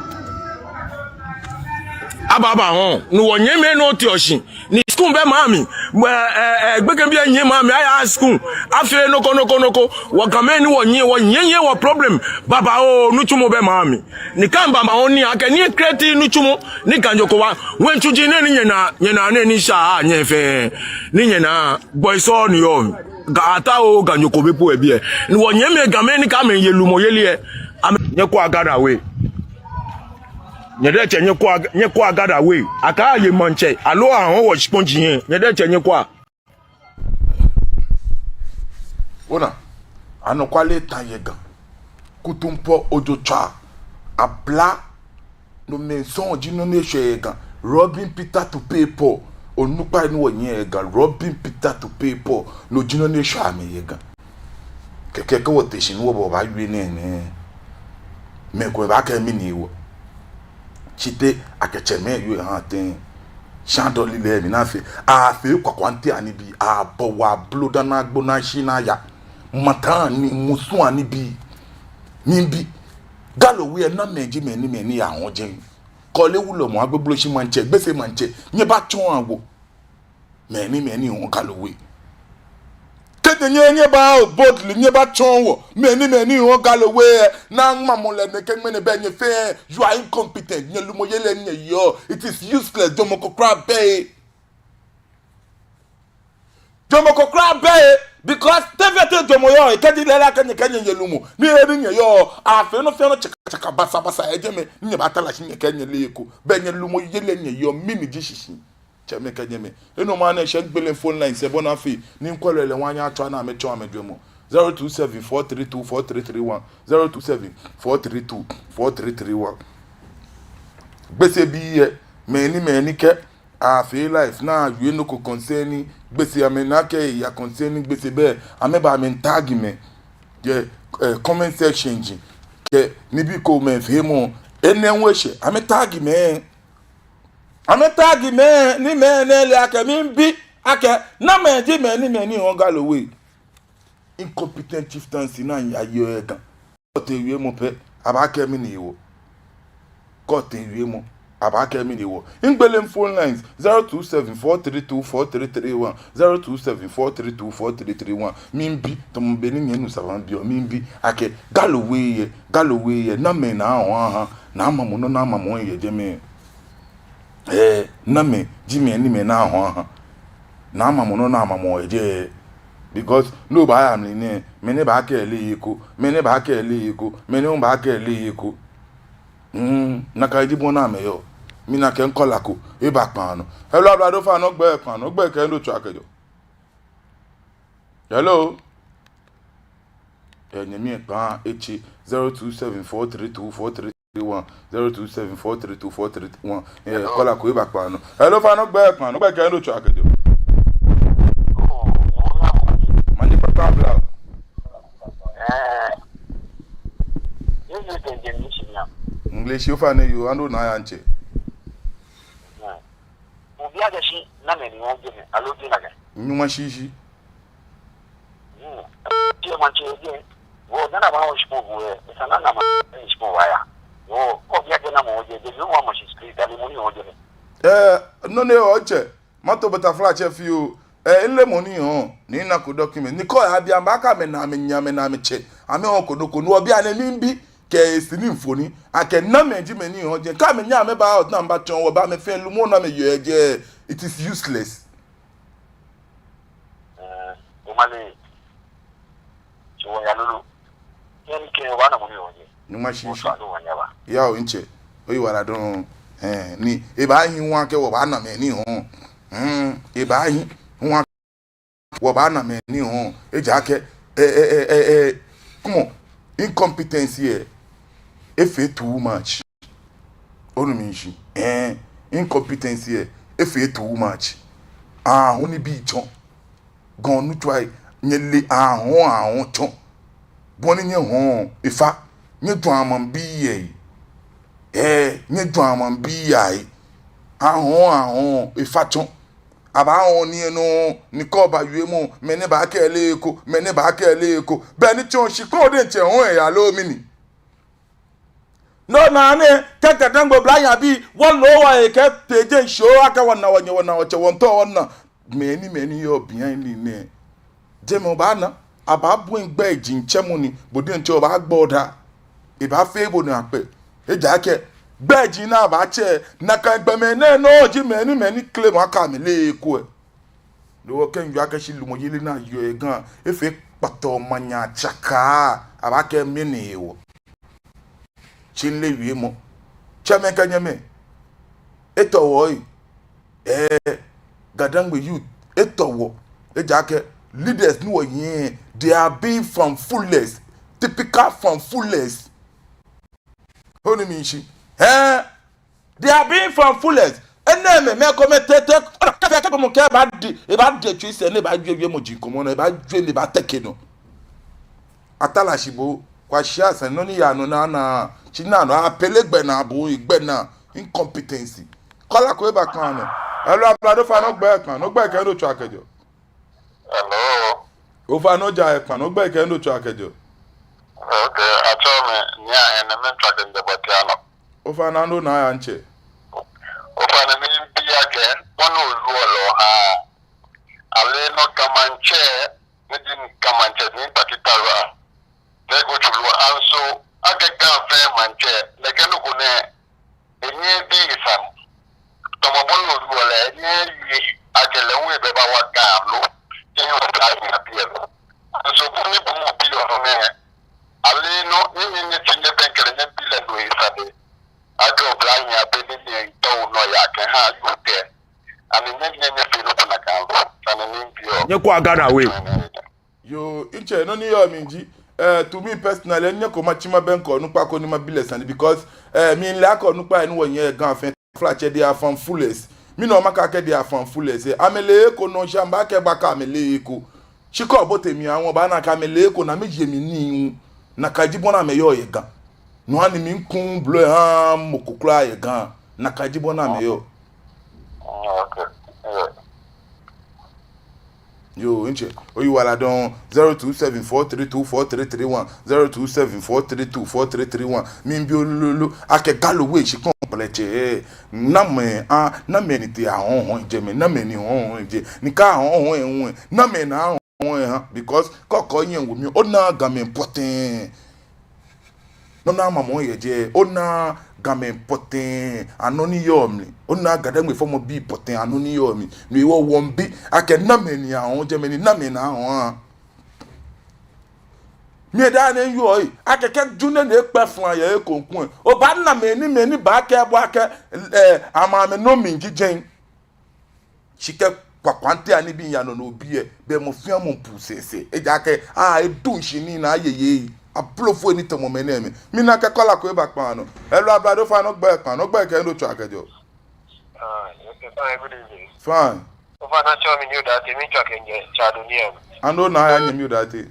Aba aba hɔ̃, ni wɔnyɛmimɛi nɔ te oshi. Ni school bɛ maŋ mli. Ɛ, ɛ, ɛ, gbekɛbii lɛ nyiɛ maŋ mli, aya school. Afee nɔ ko, nɔ ko, nɔ ko. Wɔ Gamɛi ni wɔnyiɛ, wɔnyiɛ, nyiɛ wɔ problem. Babaoo, nitsumɔ bɛ maŋ mli. Ni kɛ mibama hɔ̃ ni akɛ ni ecreate nitsumɔ, ni Ganyo ko wa. Ŋwɛi tsu ji nɛ ni nyɛnaa, nyɛnaa nɛ ni sha nyɛ fɛɛ. Ni nyɛnaa, gbɔi sɔŋŋ ni yɔɔ. Ga ata o, Ganyo ko bɛ po yɛ biɛ. Ni wɔnyɛmimɛi Gamɛi ni kɛ amɛye lumɔyeli lɛ. Amɛ, nyɛkwɛa Gather Way. Nyɛ diɛŋtsɛ nyɛkwɛa, nyɛkwɛa Gather Way. Akɛ aye maŋtsɛ, aloo ahɔ̃ɔ wɔ shikpɔŋ ji yɛ. Nyɛ diɛŋtsɛ nyɛkwɛa. Ona, anɔkwale ta yɛ Ga. Kutumpɔɔ ojo tswaa. Abla. No mɛi sɔŋŋ ji nɔ ni eshwɛ yɛ Ga. Robbing Peter to pay Paul. Onukpai ni wɔnyiɛ yɛ Ga. Robbing Peter to pay Paul. No ji nɔ ni eshwɛ amɛ yɛ Ga. Kɛkɛ kɛ wɔte shi ni wɔbaawie nɛɛ nɛɛ, mɛi komɛi baakɛɛ mɛni hewɔ. Shi te akɛ tsɛmɛi wie ha tɛŋŋ? Shandoli lɛ mli naa fɛɛ, afee kwakwaŋti anibii, abɔ wɔ ablo dani agbo ni ashi ni aya. Maŋ taa ni musu anibii. Miibi. Galloway lɛ namɛi ji mɛi ni, mɛi ni yɛ hɔɔ jɛi? Kɔle Wulɔmɔ, Agbogbloshie maŋtsɛ, Gbese maŋtsɛ, nyɛbatsɔɔa wɔ. Mɛi ni, mɛi ni hɔɔ Galloway. Kɛji nyɛ, nyɛba out boldly, nyɛbatsɔɔ wɔ. Mɛi ni, mɛi ni hɔɔ Galloway lɛ, namɔ lɛ nɛkɛ ŋmɛnɛ bɛ nyɛ fɛɛ, you are incompetent, nyɛlumɔyeli lɛ nyɛyeɔ. It is useless, jɔɔmɔ ko kwraa bɛ he. Jɔɔmɔ ko kwraa bɛ he, because te fɛɛ te jɔɔmɔ yɔɔ, kɛji lɛ lɛ akɛ nyɛ kɛ nyɛye lumɔ, ni he ni nyɛyɔɔ, afee nɔ fɛɛ nɔ tsaka tsaka basa basa yɛ jɛmɛ, ni nyɛbaatara shi nyɛkɛ nyɛle eko, bɛ nyɛlumɔyeli lɛ nyɛyeɔ, mɛni ji shishi? Tsɛmɛi kɛ nyɛmɛi. Enɔ maŋ nɛɛ shɛ, migbele phone lines lɛ bɔ ni afee ni mikwɛlɔi lɛ hu aya atswa ni amɛtsɔɔ amɛjwɛŋmɔ. Zero two seven four three two four three three one. Zero two seven four three two four three three one. Gbese bii lɛ, mɛi ni, mɛi ni kɛ afee live ni awie nɔ ko concerning Gbese, amɛna akɛ eya concerning Gbese bɛ, amɛba amɛtag mɛi yɛ, eh, comment section ji. Kɛ nibii komɛi feemɔ, enɛ hu eshɛ, amɛtag mɛi. Amɛtag mɛi, ni mɛi nɛɛ le akɛ miibi akɛ namɛi ji mɛi ni, mɛi ni hɔɔ Galloway. Incompetent chieftaincy ni ayeɔ yɛ Ga. Kɛ otee wiemɔ pɛ, abaakɛɛ mɛni hewɔ. Kɛ otee wiemɔ, abaakɛɛ mɛni hewɔ. Migbele phone lines, zero two seven four three two four three three one, zero two seven four three two four three three one. Miibi, tamɔ bɔ ni nyɛnu sava mibiɔ, miibi akɛ Galloway lɛ, Galloway lɛ, namɛi ni ahɔɔ aha, namɔ mɔ nɔ, namɔ mɔ yɛ jɛmɛ. Eh, namɛi ji mɛi ni, mɛi ni ahɔɔ aha, namɔ mɔ nɔ, namɔ mɔ yɛ jɛi. Because ni obaaya mli nɛɛ, mɛi nɛɛ baakɛɛ eleee he ko, mɛi nɛɛ baakɛɛ eleee he ko, mɛi nɛɛ hu baakɛɛ eleee he ko. Mm, nakai ji bɔ ni amɛyɔɔ. Mina akɛ caller ko eba kpaa nɔ. Hello, ablade, ofainɛ ogbɛi kpaa nɔ, ogbɛi kɛ he ni otswaa kɛjɛɔ. Hello. Eh, nyɛmi lɛ kpaa etse, zero two seven four three two four three three one, zero two seven four three two four three one. Eh, caller ko eba kpaa nɔ. Hello, ofainɛ ogbɛi kpaa nɔ, ogbɛi kɛ he ni otswaa kɛjɛɔ. Manye kpakpa, ablade. Ŋleshi, ofainɛ yoo, ani ona aya ntsɛ. Obi akɛ shi namɛi ni hɔɔ jɛmɛ, aloo jeee nakai? Nyɔŋma shishi. Hmm. Jeee maŋtsɛ jɛi. Wɔ Ghana maŋ shikpɔŋ bu ɛ, esa ni ana maŋ shikpɔŋ wɔ aya. Wɔ, kɛ obi akɛ namɛi hɔɔ jɛi, jeee wɔ maŋ shi street, ale mɔ ni hɔɔ jɛmɛ. Eh, nɔ ni hɔɔ jɛi, mato butterfly tsɛ fioo. Eh, mile mɔ ni hɔɔ, ni minako document. Ni kɛ oyabi amɛ, akɛ amɛna amɛnyɛ, amɛna amɛtsɛ, amɛhɔɔ ko nɔ ko, ni obi anɛ miibi, kɛ esini mfoniri, akɛ namɛi ji mɛi ni hɔɔ jɛi. Kɛ amɛnyɛ amɛba out ni amɛbatsɔɔ wɔ, bɛ amɛfɛɛ lumɔ ni amɛyeɔ yɛ jɛi, it is useless. Eh, omale, tsi wɔya lolo. Kɛ mikɛɛ obaana mɔ ni hɔɔ jɛi. Nyɔŋma shishi. Otswa ni wɔnyɛ ba. Yao, ntsɛ. Oyiwaladɔŋŋ. Eh, ni ebaahi hu akɛ wɔbaana mɛi ni hɔɔ. Hmm, ebaahi hu akɛ wɔbaana mɛi ni hɔɔ. Ejaakɛ, eh, eh, eh, eh, eh, come on. Incompetency lɛ efee too much. Onu mi shishi? Eh, incompetency lɛ efee too much. Ahɔɔ nibii tsɔ. Ga nuŋtsɔ, nyɛle ahɔɔ, ahɔɔ tsɔ. Bɔ ni nyɛhɔɔ, efa, nyɛjwɛŋ maŋbii lɛ. Ɛɛ, nyɛjwɛŋmɔ maŋbii ahe. Ahɔɔ, ahɔɔ, efa tsɔ. Abaahɔɔ nii enɔ, ni kɛ oba wiemɔ, mɛni baakɛɛ lɛ eko, mɛni baakɛɛ lɛ eko. Bɛ ni tsɔ shi kɔ diɛŋtsɛ hɔɔ eya loo mɛni. No naa nɛɛ, kɛ Ga-Dangme oblahii abii, wɔloo wɔhe kɛ pee jɛi shoo akɛ wɔna wɔnyɛ, wɔna wɔtsɛ, wɔmiitao wɔna. Mɛni, mɛni yɔɔ behind nɛɛ. Jɛmɛ obaana, abaabɔi gbɛjiŋtsɛmɔ ni, bo diɛŋtsɛ obaagbo daa. Ebaafee bo naakpɛɛ. Ejaakɛ, gbɛji ni abaatsɛ, nakai gbɔmɛi nɛɛ nɔŋŋ ji mɛi ni, mɛi ni claim akɛ amɛle eko lɛ. No hewɔ kɛ miwie akɛ shi lumɔyeli ni yɔɔ yɛ Ga, efee kpɔtɔɔ manya tsaka, abaakɛɛ mɛni hewɔ. Shi mileee wiemɔ. Tsɛmɛi kɛ nyɛmɛi. Etɔ wɔ ee. Ɛɛ, Ga-Dangme youth. Etɔ wɔ. Ejaakɛ leaders ni wɔyɛ, they are being fanfools. Typical fanfools. Onu mi shishi. Ɛɛ, they are being fanfools. Enɛɛmɛi, mɛi komɛi tete, ona, kɛfee akɛ gbɔmɔ kɛ ebaadi, ebaadi etsui sɛɛ ni ebajwɛŋ wiemɔ ji komɛi nɔ, ebajwɛŋ ni ebateke nɔ. Atala shi bo, kwashia sɛɛ, nɔ ni yaa nɔ naa naa, shi naa nɔ, apele gbɛ naa bo, gbɛ naa, incompetency. Caller ko eba kpaa nɔ. Hello, ablade, ofainɛ ogbɛi kpaa nɔ, ogbɛi kɛ he ni otswaa kɛjɛɔ. Hello. Ofainɛ oja he kpaa nɔ, ogbɛi kɛ he ni otswaa kɛjɛɔ. Okay, atsɛɔ mi Nii Ahenemɛi, miitswa kɛjɛ Bɔtianɔ. Ofainɛ, no naa ya ntsɛ. Ofainɛ, miibi akɛ, bɔ ni oluɔ lɛ oha. Aleenɔ Ga Maŋtsɛ, ni ji Ga Maŋtsɛ, ni takitara. Tɛ ko tsu lɛ anso, akɛ Ga fɛɛ maŋtsɛ, lɛ kɛ nɔ ko nɛ, enyɛɛɛ ebi esane. Tamɔ bɔ ni oluɔ lɛ, enyɛɛɛ ewie akɛ lɛ hu ebaawa Ga lo. Enyɛɛɛ ebi lɛ. Anso bɔ ni bo mɔ bi lɛ nɔ nɛ, aleenɔ, nyɛ, nyɛ, nyɛtsi nyɛbɛŋkɛ lɛ, nyɛbi lɛ nɔ esane. Akɛ oblahii abɛ ni nyɛtao nɔ ya kɛha youth lɛ. Ani nyɛ, nyɛ, nyɛfee nɔ ko nakai lo? Sane ni mibiɔ. Nyɛkwɛa Ghana We. Yoo, ntsɛ, nɔ ni yɔɔ mli ji, eh, to me personally, nyɛkwɛ, matsi mabɛŋkɛ onukpa ko ni mabi lɛ sane, because, eh, mile akɛ onukpai ni wɔyɛ Ga fɛɛ, taflatsɛ, they are fanfools. Mi nɔŋŋ makɛɛ akɛ they are fanfools. Eh, amɛle eko nɔ shi amɛbaakɛɛ bo akɛ amɛleee eko. Shi kɛ obote mli aŋ, obaana akɛ amɛle eko ni amɛye mli nii hu. Nakai ji bɔ ni amɛyɔɔ yɛ Ga. No hewɔ ni miiku blɔ eha mɔ ko kwraa yɛ Ga. Nakai ji bɔ ni amɛyɔɔ. Mm, okay. Yeah. Yoo, ntsɛ, oyiwaladɔŋŋ, zero two seven four three two four three three one, zero two seven four three two four three three one. Miibi lolo akɛ Galo We shikpɔŋ kpɛlɛtsɛ, namɛi, ah, namɛi ni tee ahɔɔhɔi jɛmɛ, namɛi ni hɔɔhɔi jɛ, ni kɛ ahɔɔhɔi hu, namɛi ni ahɔɔhɔi ha, because kɔkɔ nyɛ wo mli, onaaa Gamɛi pɔtɛɛ. Nɔ ni amamɔ yɛ jɛi, onaaa Gamɛi pɔtɛɛ anɔ ni yɔɔ mli. Onaaa Ga-Dangme fɔmɔbii pɔtɛɛ anɔ ni yɔɔ mli. No hewɔ wɔmiibi akɛ namɛi ni ahɔɔ jɛmɛ ni namɛi ni ahɔɔ ha. Mi daa nɛɛ miwieɔ akɛ kɛ June ni ekpɛ fla yɛ ekoŋŋ lɛ, obaana mɛi ni, mɛi ni baakɛɛ bo akɛ, eh, amɛ, amɛnɔ mli ji jɛi. Shi kɛ Kwakwante anibii yaa nɔ nɔ obi lɛ, bɛ mɔ fɛɛ mɔ miipu sɛsɛ. Ejaakɛ, ah, edu shi ni naa yeye. Ablofoi ni tamɔ mɛi nɛɛmɛi. Mina akɛ caller ko eba kpaa nɔ. Hello, ablade, ofainɛ ogbɛi kpaa nɔ, ogbɛi kɛ he ni otswaa kɛjɛɔ. Ah, okay, fine, good evening. Fine. Ofainɛ atsɛɔ mi Nii Odartey, miitswa kɛjɛ Tsadonia. Ani ona ya nyɛ Nii Odartey?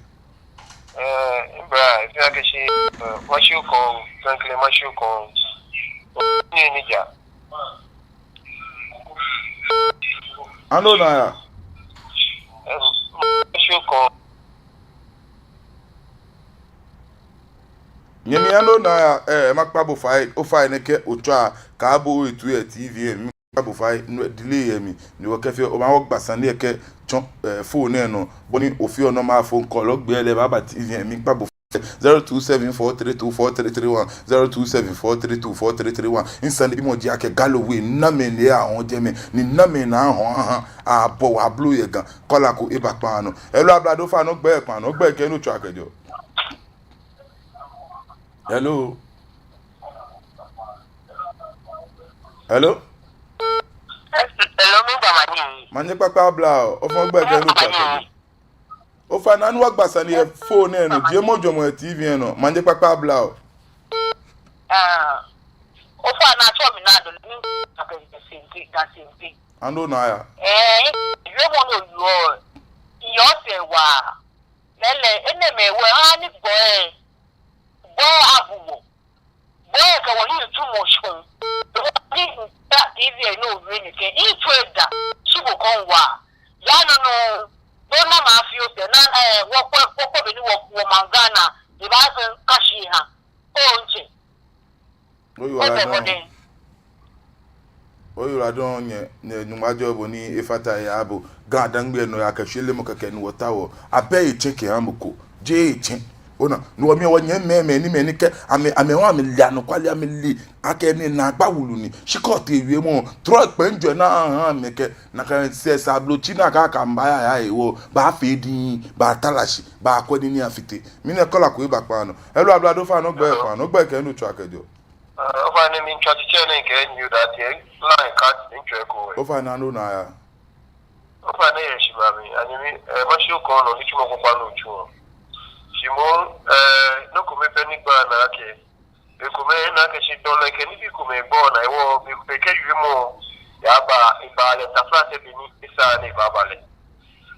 Eh, mibra, efee akɛ shi, eh, mashi okɔŋ, frankly, mashi okɔŋ. Ni, ni ja. Ani ona ya? Em, mashi okɔŋ. Nyɛmi, ani ona ya, eh, makpa bo fai, ofainɛ kɛ otswa, kaabo oyitu yɛ T V lɛ mli. Kpa bo fai, no delay yɛ mli. Ni wɔkɛfee, obaanyɛ ogba sane lɛ kɛtsɔ, eh, phone lɛ nɔ. Bɔ ni ofeɔ normal phone call, ogbee lɛ baaba T V lɛ mli, kpa bo fai. Zero two seven four three two four three three one, zero two seven four three two four three three one. Misanebimɔ ji akɛ Galo We, namɛi ni ahɔɔ jɛmɛ, ni namɛi ni ahɔɔ ha, abɔ wɔ ablo yɛ Ga. Caller ko eba kpaa nɔ. Hello, ablade, ofainɛ ogbɛi kpaa nɔ, ogbɛi kɛ he ni otswaa kɛjɛɔ. Hello. Hello. Hello, miiba manye. Manye kpakpa ablade, ofainɛ ogbɛi kɛ he ni otswaa kɛjɛɔ. Ofainɛ ani wɔgba sane yɛ phone lɛ nɔ, jiemɔ jwɛŋmɔ yɛ T V lɛ nɔ, manye kpakpa ablade. Ah. Ofainɛ atsɛɔ mi Naa Dolly, miitswa kɛjɛ Sente, Ga Sente. Ani ona ya? Eh, wiemɔ ni oyɔɔ, yɔɔ sɛɛ waa. Lɛɛlɛŋ, enɛɛmɛi wɔ, ani gbɔi, gbɔi abu wɔ. Bɛ kɛ wɔhiɛ too much kɔŋ. Ni ta T V ɛ nɔ wie nɛkɛ. Itswa da. Shi bo kɔŋ wa. Ya nɔ nɔ. Bo na ma fi o se na, eh, wɔkɔ, wɔkɔ be ni wɔ, wɔmaŋ Ghana. Eba se kashi ha. Oyiwaladɔŋŋ. Oyiwaladɔŋŋ nyɛ, nyɛ Nyɔŋmɔ ajɔɔ bo ni efata he aha bo. GaDangme nɔyaa kɛ shwelemɔ kɛkɛ ni wɔtaoɔ. Abɛ etsɛ kɛha mɔ ko. Jeee etsɛ. Ona, ni wɔmiiwo nyɛ mɛi, mɛi ni, mɛi ni kɛ, amɛ, amɛ hu amɛle anɔkwale, amɛle akɛ ni naagba wulu ni. Shi kɛ otee wiemɔ, trɔ kpɛŋ jɔ na aha amɛ kɛ. Nakai sɛɛ sa blo tsi nakai kɛ mba ya ya ewo, baafee diŋŋ, baatara shi, baakwɛ nii ni afite. Mina caller ko eba kpaa nɔ. Hello, ablade, ofainɛ ogbɛi kpaa nɔ, ogbɛi kɛ he ni otswaa kɛjɛɔ. Ah, ofainɛ mitswa tsitsi nɛɛ kɛ Nii Odaite, line cut, mitswa eko. Ofainɛ nɔ ni aya. Ofainɛ yɛ shi ba mi, ani mi, eh, mashi okɔŋ nɔ, nitsumɔ kpakpa ni otsuɔ. Shi moŋ, eh, nɔ kome pɛ ni gbaa naa akɛ. Ekomɛi na akɛ shi dɔlɛ kɛ nibii komɛi gbɔ naa hewɔ, be, be kɛ wiemɔ yaaba, eba lɛ taflatsɛ be ni esa ni ebaaba lɛ.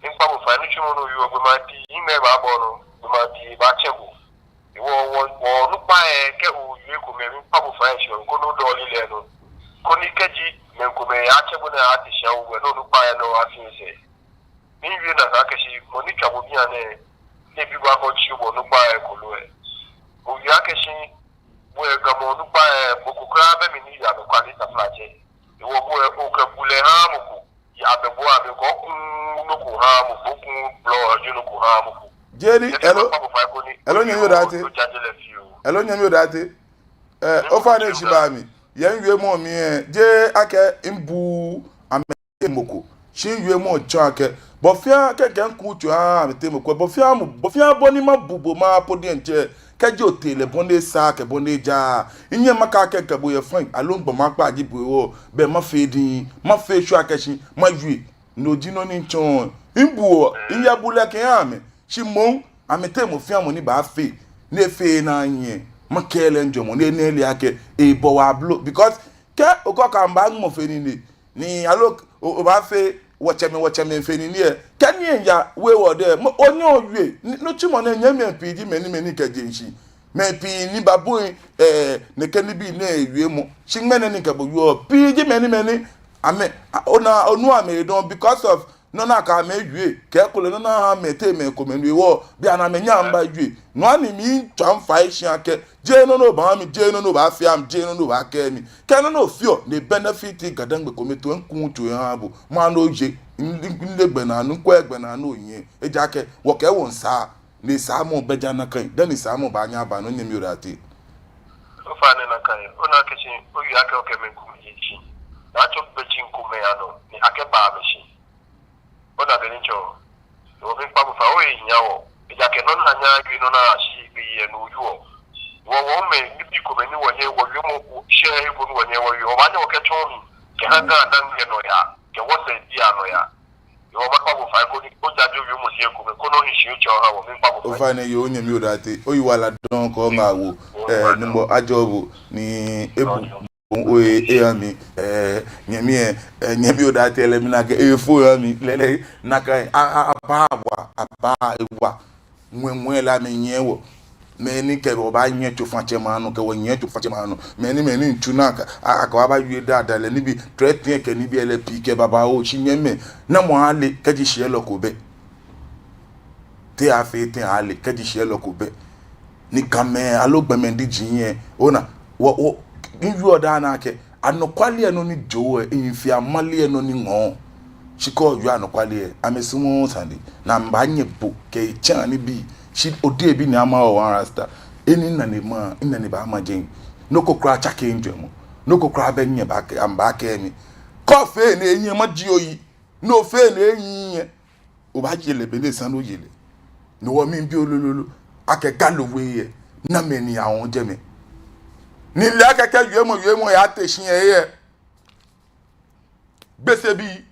Miikpa bo fai, nitsumɔ ni oyɔɔ gbɔmɛi pii, hiŋmɛi baabɔ nɔ, gbɔmɛi pii baatsɛ bo. Hewɔ, wɔ, wɔ onukpai kɛ owie ekomɛi, miikpa bo fai shi, koni odɔle lɛ nɔ. Koni kɛji mɛi komɛi yaatsɛ bo ni ate shi awo bo, ni onukpai nɔ afi sɛɛ. Miiwie nakai akɛ shi mɔ ni tswa bo bianɛ, ni ebi bo akɛ otsi bo onukpa lɛ kolo lɛ. Owie akɛ shi bo lɛ Gamɛi onukpa lɛ, mɔ ko kwraa bɛ mli ni yeɔ anɔkwale taflatsɛ. Hewɔ bo lɛ okɛ bulɛ haaa mɔ ko. Yɛ abɛ bo abɛ ko, oku nɔ ko ohaaa mɔ ko, oku blɔ oju nɔ ko ohaaa mɔ ko. Jeee ni, hello, hello, nyɛmi Odaite. Hello, nyɛmi Odaite. Eh, ofainɛ shi ba mi. Yɛ miwiemɔ mli lɛ, jeee akɛ mibu amɛ mɔ ko. Shi miwiemɔ tsɔɔ akɛ, bɔ fɛɛ kɛkɛ miku tso aha amɛteŋ mɔ ko. Bɔ fɛɛ mɔ, bɔ fɛɛ bɔ ni mabu bo mapo diɛŋtsɛ. Kɛji otee lɛ bɔ ni esa kɛ bɔ ni ejaaa. Minyɛŋ makɛɛ akɛ kɛ bo yɛ fɛɛ, aloo migbɔmɔ kpakpa ji bo hewɔ, bɛ mafee diŋŋ, mafee sure akɛ shi mawie. No ji nɔ ni mitsɔɔ. Mibuɔ, miya bulɛ kɛha amɛ. Shi moŋ, amɛteŋ mɔ fɛɛ mɔ ni baafee, ni efee naa nyɛ. Makɛɛ lɛ mijwɛŋmɔ, ni ena ele akɛ, ebɔ wɔ ablo. Because, kɛ okɔ kɛ mba ŋmɔ fe nine, ni aloo o, obaafee wɔtsɛmɛi, wɔtsɛmɛi fe nine lɛ. Kɛ ni eya we wɔ dɛ, mɔ, onyɛ owie, ni, nitsumɔ nɛɛ nyɛmimɛi pii ji mɛi ni, mɛi ni kɛ jeŋ shi. Mɛi pii ni babu, eh, nɛkɛ nibii nɛɛ wiemɔ. Shi ŋmɛnɛ ni mikɛ bo wieɔ, pii ji mɛi ni, mɛi ni, amɛ, a, ona, onu amɛ dɔŋŋ because of nɔ ni akɛ amɛ wie, kɛ ekolɛ nɔ ni aha amɛteŋ mɛi komɛi wie hewɔ, bianɛ amɛnyɛɛɛ amɛba wie. No hewɔ ni mitswa mifai shi akɛ, jeee nɔ ni obaaha mi, jeee nɔ ni obaafee mi, jeee nɔ ni obaakɛɛ mi. Kɛ nɔ ni ofeɔ, ni e-benefit GaDangme kome too, miku tso miha bo. Maha ni oye, mile, mile gbɛnaa ni, mikwɛ gbɛnaa ni oye. Ejaakɛ, wɔkɛ wɔŋsaa, ni saamɔ bɛ ja nakai, dani saamɔ baanyɛ aba nɔ, nyɛmi Odaite. Ofainɛ nakai, ona akɛ shi, owie akɛ okɛ mɛi komɛi je shi. Ni atsɔ gbɛjiŋ komɛi anɔ, ni akɛba amɛshi. Ona bɔ ni etsɔɔ. Hewɔ miikpa bo fai, ohe hiaa wɔ. Ejaakɛ nɔ ni anyɛɛɛ awie nɔ ni ashi be yɛ no yɔɔ. Wɔ, wɔmɛi, nibii komɛi ni wɔnyɛ wɔwie mɔ, shɛ eko ni wɔnyɛ wɔwie. Wɔbaanyɛ wɔkɛtsɔ mli. Kɛha GaDangme nɔyaa. Kɛ wɔsɛɛ bii anɔyaa. Hewɔ miikpa bo fai koni ojaje owiemɔ shi eko mli, koni ohi shi otsɔɔ oha wɔ, miikpa bo fai. Ofainɛ yoo, nyɛmi Odaite. Oyiwaladɔŋŋ kɛ oŋaawoo. Eh, Nyɔŋmɔ ajɔɔ bo ni ebu. Oye, eha mi, eh, nyɛmi, eh, eh, nyɛmi Odaite lɛ mina akɛ, eh, efo eha mi, lɛɛlɛŋ, nakai, a, a, abaa wa, abaa ewa, ŋwɛiŋwɛi lɛ amɛnyiɛ wɔ, mɛi ni kɛ wɔ baanyiɛ tsofatsɛmɛi anɔ, kɛ wɔnyiɛ tsofatsɛmɛi anɔ, mɛi ni, mɛi ni mitsu nakai, a, akɛ wɔ baawie daa daa lɛ, nibii, trɛtɛ kɛ nibii lɛ pii kɛ babaoo, shi nyɛmimɛi, namɔ ale, kɛji shiɛlɔ ko bɛ. Te afee tɛŋŋ ale, kɛji shiɛlɔ ko bɛ. Ni Gamɛi, aloo gbɔmɛi diji yɛ. Ona, wɔ, wɔ, miwieɔ daa nɛɛ akɛ, anɔkwale lɛ nɔ ni jɔɔ lɛ, mifi amale lɛ nɔ ni ŋɔɔ. Shi kɛ owie anɔkwale lɛ, amɛsumɔɔɔ sane. Ni amɛbaanyɛ bo, kɛ etsɛ nibii. Shi odebi ni ama wɔ one rasta. Eni nane ma, nane baama jɛi. Nɔ ko kwraa tsakeee mijwɛŋmɔ. Nɔ ko kwraa bɛ minyɛ baakɛɛ, amɛbaakɛɛ mi. Kɛ ofee enɛ lɛ, maji oyi. Ni ofee enɛ lɛ, obaaye lɛ bɔ ni esa ni oye lɛ. No hewɔ miibi o lolo lolo akɛ Ga loo we lɛ, namɛi ni yɔɔ jɛmɛ? Ni mile akɛ kɛ wiemɔ, wiemɔ yaate shi lɛ, Gbese bii,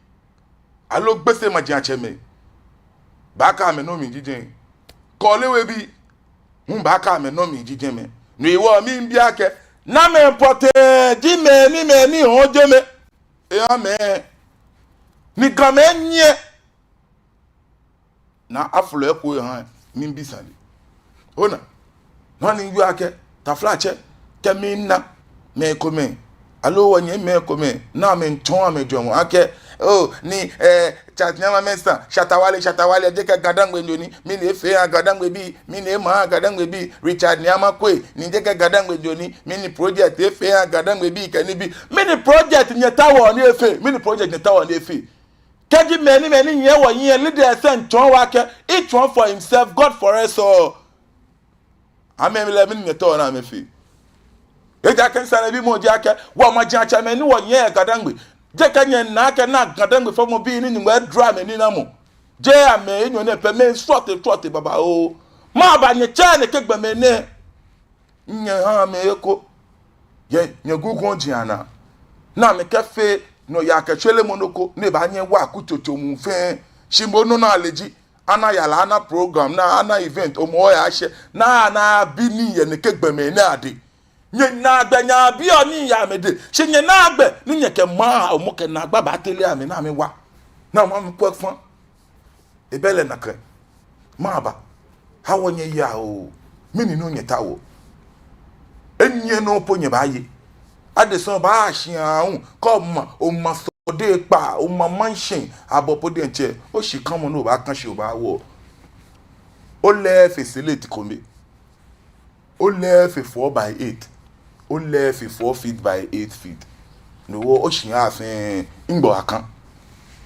aloo Gbese majiatsɛmɛi, baakɛɛ amɛ nɔ mli ji jɛi. Kɔɔle We bii, hu baakɛɛ amɛ nɔ mli ji jɛmɛ. No hewɔ miibi akɛ, namɛi pɔtɛɛ ji mɛi ni, mɛi ni yɔɔ jɛmɛ? Eha mɛi ni Gamɛi nyiɛ. Ni aflɔ eko eha, miibi sane. Ona, nɔ ni miwieɔ akɛ, taflatsɛ, Kɛ mina mɛi komɛi, aloo wɔnyɛmimɛi komɛi, ni amɛmiitsɔɔ amɛjwɛŋmɔ akɛ, oh, ni, eh, Charles Nyaama Mensah, Shatta Wale, Shatta Wale, jeee kɛ Ga-Dangme jo ni, mɛni efee aha Ga-Dangme bii, mɛni ema aha Ga-Dangme bii, Richard Nyaama Quaye, ni jeee kɛ Ga-Dangme jo ni, mɛni project efee aha Ga-Dangme bii kɛ nibii, mɛni project nyɛtaoɔ ni efee, mɛni project nyɛtaoɔ ni efee. Kɛji mɛi ni, mɛi ni nyiɛ wɔhiɛ, leaders lɛ miitsɔɔ wɔ akɛ, each one for himself, God for us all. Amɛ lɛ mɛni nyɛtaoɔ ni amɛfee? Ejaakɛ misanebimɔ ji akɛ, wɔ majiatsɛmɛi ni wɔnyiɛ Ga-Dangme, jeee kɛ nyɛna akɛ ni Ga-Dangme fɔmɔbii ni Nyɔŋmɔ eduro amɛninamɔ, jeee amɛ enyɔ nɛɛ pɛ, mɛi srɔtoi srɔtoi babaoo. Maba nyɛtsɛ nɛkɛ gbɔmɛi nɛɛ, nyɛha amɛ eko yɛ nyɛgugɔŋ jiaŋ naa, ni amɛkɛfee nɔyaa kɛ shwelemɔ nɔ ko ni baanyɛ awa akutso tso muu fɛɛ. Shi moŋ nɔ ni ale ji, ana yara, ana program, ni ana event, Hɔmɔwɔ yashɛ, ni ana abi nii yɛ nɛkɛ gbɔmɛi nɛɛ adɛŋ. Nyɛnaa gbɛ nyɛyabiɔ nii yɛ amɛdɛŋ, shi nyɛnaa gbɛ ni nyɛkɛ maŋ Hɔmɔ kɛ naagba baatere amɛ ni amɛwa, ni amɛkwɛ fã. Ebɛ lɛ nakai. Maba. Hã wɔnyɛ yaa oo. Mɛni nɔ nyɛtaoɔ? Enyiɛ nɔ po nyɛbaaye. Adesã baashi aahu. Kɛ oma, oma sɔde kpa, oma mansion, abɔ po diɛŋtsɛ, oshikamɔ ni obaaka shi obaawo. Ole efee slate kome. Ole efee four by eight. Ole efee four feet by eight feet. No hewɔ oshia fɛɛ, nɛgbɛ okã?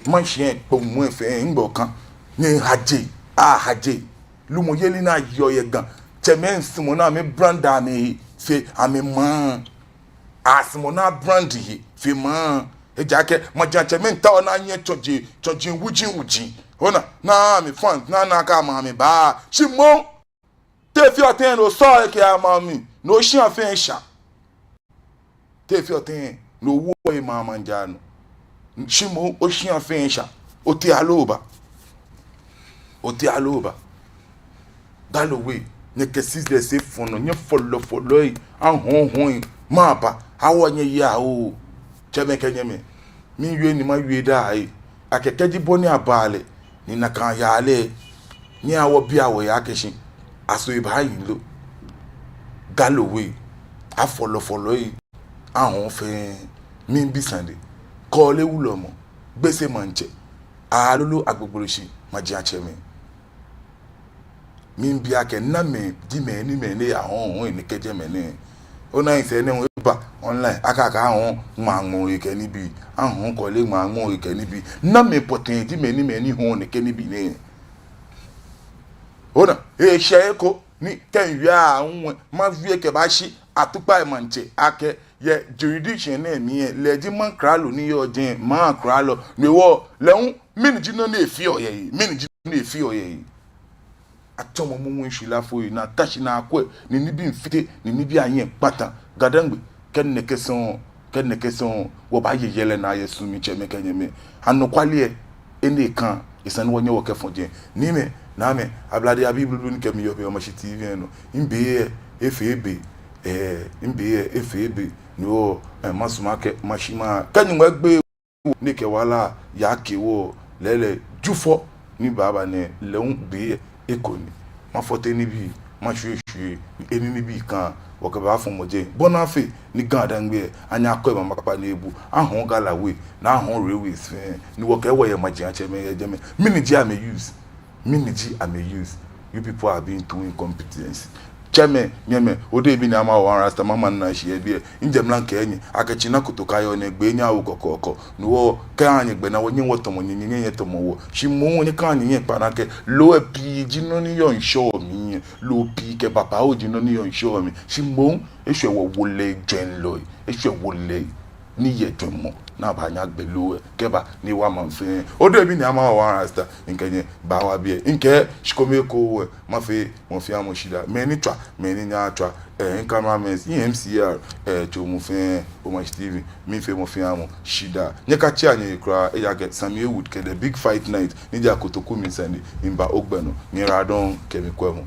Mansion kpɔŋ muu fɛɛ, nɛgbɛ okã? Nyɛhajee, ahajee. Lumɔyeli ni yɔɔ yɛ Ga. Tsɛmɛi sumɔɔ ni amɛ brand amɛhe fe amɛmaŋ. Asumɔɔ ni abrand he fe maŋ. Ejaakɛ majiatsɛmɛi miitao ni anyɛ tsɔje, tsɔje wuji wuji. Ona, ni amɛ fans, ni ana akɛ amɛ amɛba. Shi moŋ, te ofeɔ tɛŋŋ ni osɔɔ ekɛ ama mli, ni oshia fɛɛ sha? Te ofeɔ tɛŋŋ ni owoɔ ema maŋ jaa nɔ? Shi moŋ oshia fɛɛ sha. Otee aloo oba? Otee aloo oba? Galloway, nyɛkɛ scissors efɔ̃ nɔ, nyɛ fɔlɔfɔlɔi, ahɔɔhɔi, maba, hã wɔnyɛ yaa oo. Tsɛmɛi kɛ nyɛmɛi, miwie ni mawie daa ee. Akɛ kɛji bɔ ni aba lɛ, ni nakai yaa lɛ, nyɛhaa wɔbia wɔhe akɛ shi, aso ebaahi lo? Galloway, afɔlɔfɔlɔi, ahɔɔ fɛɛ, miibi sane. Kɔɔle wulɔmɔ, Gbese maŋtsɛ, Alolo Agbogbloshie majiatsɛmɛi. Miibi akɛ namɛi ji mɛi ni mɛi ni yahɔɔ hɔɔ ni kɛjɛ mɛi nɛɛ. Ona, nsɛ nɛɛ hu eba online, akɛ akɛ ahɔɔ ŋmaa ŋmɔ he kɛ nibii, ahɔɔ kɔɔle ŋmaa ŋmɔ he kɛ nibii. Namɛi pɔtɛɛ ji mɛi ni mɛi ni hɔɔ nɛkɛ nibii nɛɛ? Ona, eshɛ he ko ni kɛ miwie aahu lɛ, mawie kɛbashi Atukpai maŋtsɛ akɛ yɛ jurisdiction nɛɛ mli lɛ, lɛ ji maŋ kralo ni yɔɔ jɛi, maŋ kralo. No hewɔ lɛ hu, mɛni ji nɔ ni efeɔ yɛ he? Mɛni ji nɔ ni efeɔ yɛ he? Atsɔmɔ mumui shwilafoi ni ata shi ni akwɛ, ni nibii miifite, ni nibii anyɛ kpata. Gadangme, kɛ nɛkɛ sɔŋŋ, kɛ nɛkɛ sɔŋŋ, wɔbaaye yɛlɛ naa yɛ su mli, tsɛmɛi kɛ nyɛmɛi. Anɔkwale lɛ, enɛ kã, esa ni wɔnyɛ wɔkɛfɔ jɛi. Niimɛi, Naamɛi, Ablade abii blublu ni kɛ mi yɔɔ biɛ yɛ Omashi T V lɛ nɔ. Mibe lɛ, efee be, ɛɛ, mibe lɛ, efee be. No hewɔ, ɛɛ, masumɔ akɛ mashi ma, kɛ Nyɔŋmɔ egbe wɔ ni ekɛ wala yake wɔ lɛɛlɛŋ Jufɔ ni baaba nɛɛ, lɛ hu be lɛ eko ni. Mafɔte nibii, mashwie shwie, ni eni nibii kã, wɔkɛbaafɔ mɔ jɛi. Bɔ ni afee ni Gadangme lɛ, anyɛ akwɛ maŋ kpakpa ni ebu, ahɔɔ Galloway, ni ahɔɔ railways fɛɛ, ni wɔkɛɛ wɔyɛ majiatsɛmɛi yɛ jɛmɛ. Mɛni ji amɛ use? Mɛni ji amɛ use? You people are being too incompetent. Tsɛmɛi, nyɛmɛi, odehe bi ni ama wɔ one Rasta, mama nina shi yɛ biɛ. Mijɛ mra mikɛɛ nyɛ akɛ tsina kotoka yɔɔ nɛɛ, gbee nyɛawo kɔkɔɔkɔ. No hewɔ kɛha nyɛgbɛnaa, wɔnyɛŋ wɔtɔmɔ nyɛ, nyɛ nyɛtɔmɔ wɔ. Shi moŋ wɔnyɛ kɛha nyɛ nyɛkpa naa akɛ loo lɛ pii ji nɔ ni yɔɔ ŋshɔ mli lɛ. Loo pii kɛ bapao ji nɔ ni yɔɔ ŋshɔ mli. Shi moŋ eshwɛ wɔwolɛi jwɛŋlɔi, eshwɛ wɔlɛi ni yɛ jwɛŋmɔ ni abaanyɛ agbe loo lɛ kɛba ni ewa maŋ fɛɛ. Odehe bi ni ama wɔ one Rasta, mikɛ nyɛ baawa biɛ. Mikɛɛ shikome ekoŋŋ lɛ, mafee mɔ fɛɛ mɔ shidaa. Mɛi ni tswa, mɛi ni nyɛɛɛ atswa, ɛɛ, mi cameramen, mi M C R, ɛɛ, tsɔɔmɔ fɛɛ, Omashi T V, miifee mɔ fɛɛ mɔ shidaa. Nyɛkatsia nyɛhe kwraa, ejaakɛ Sammy Wood kɛ The Big Fight Night ni ji Akotoku mli sane, miiba ogbɛ nɔ. Nyɛyiwaladɔŋŋ kɛ mikwɛmɔ.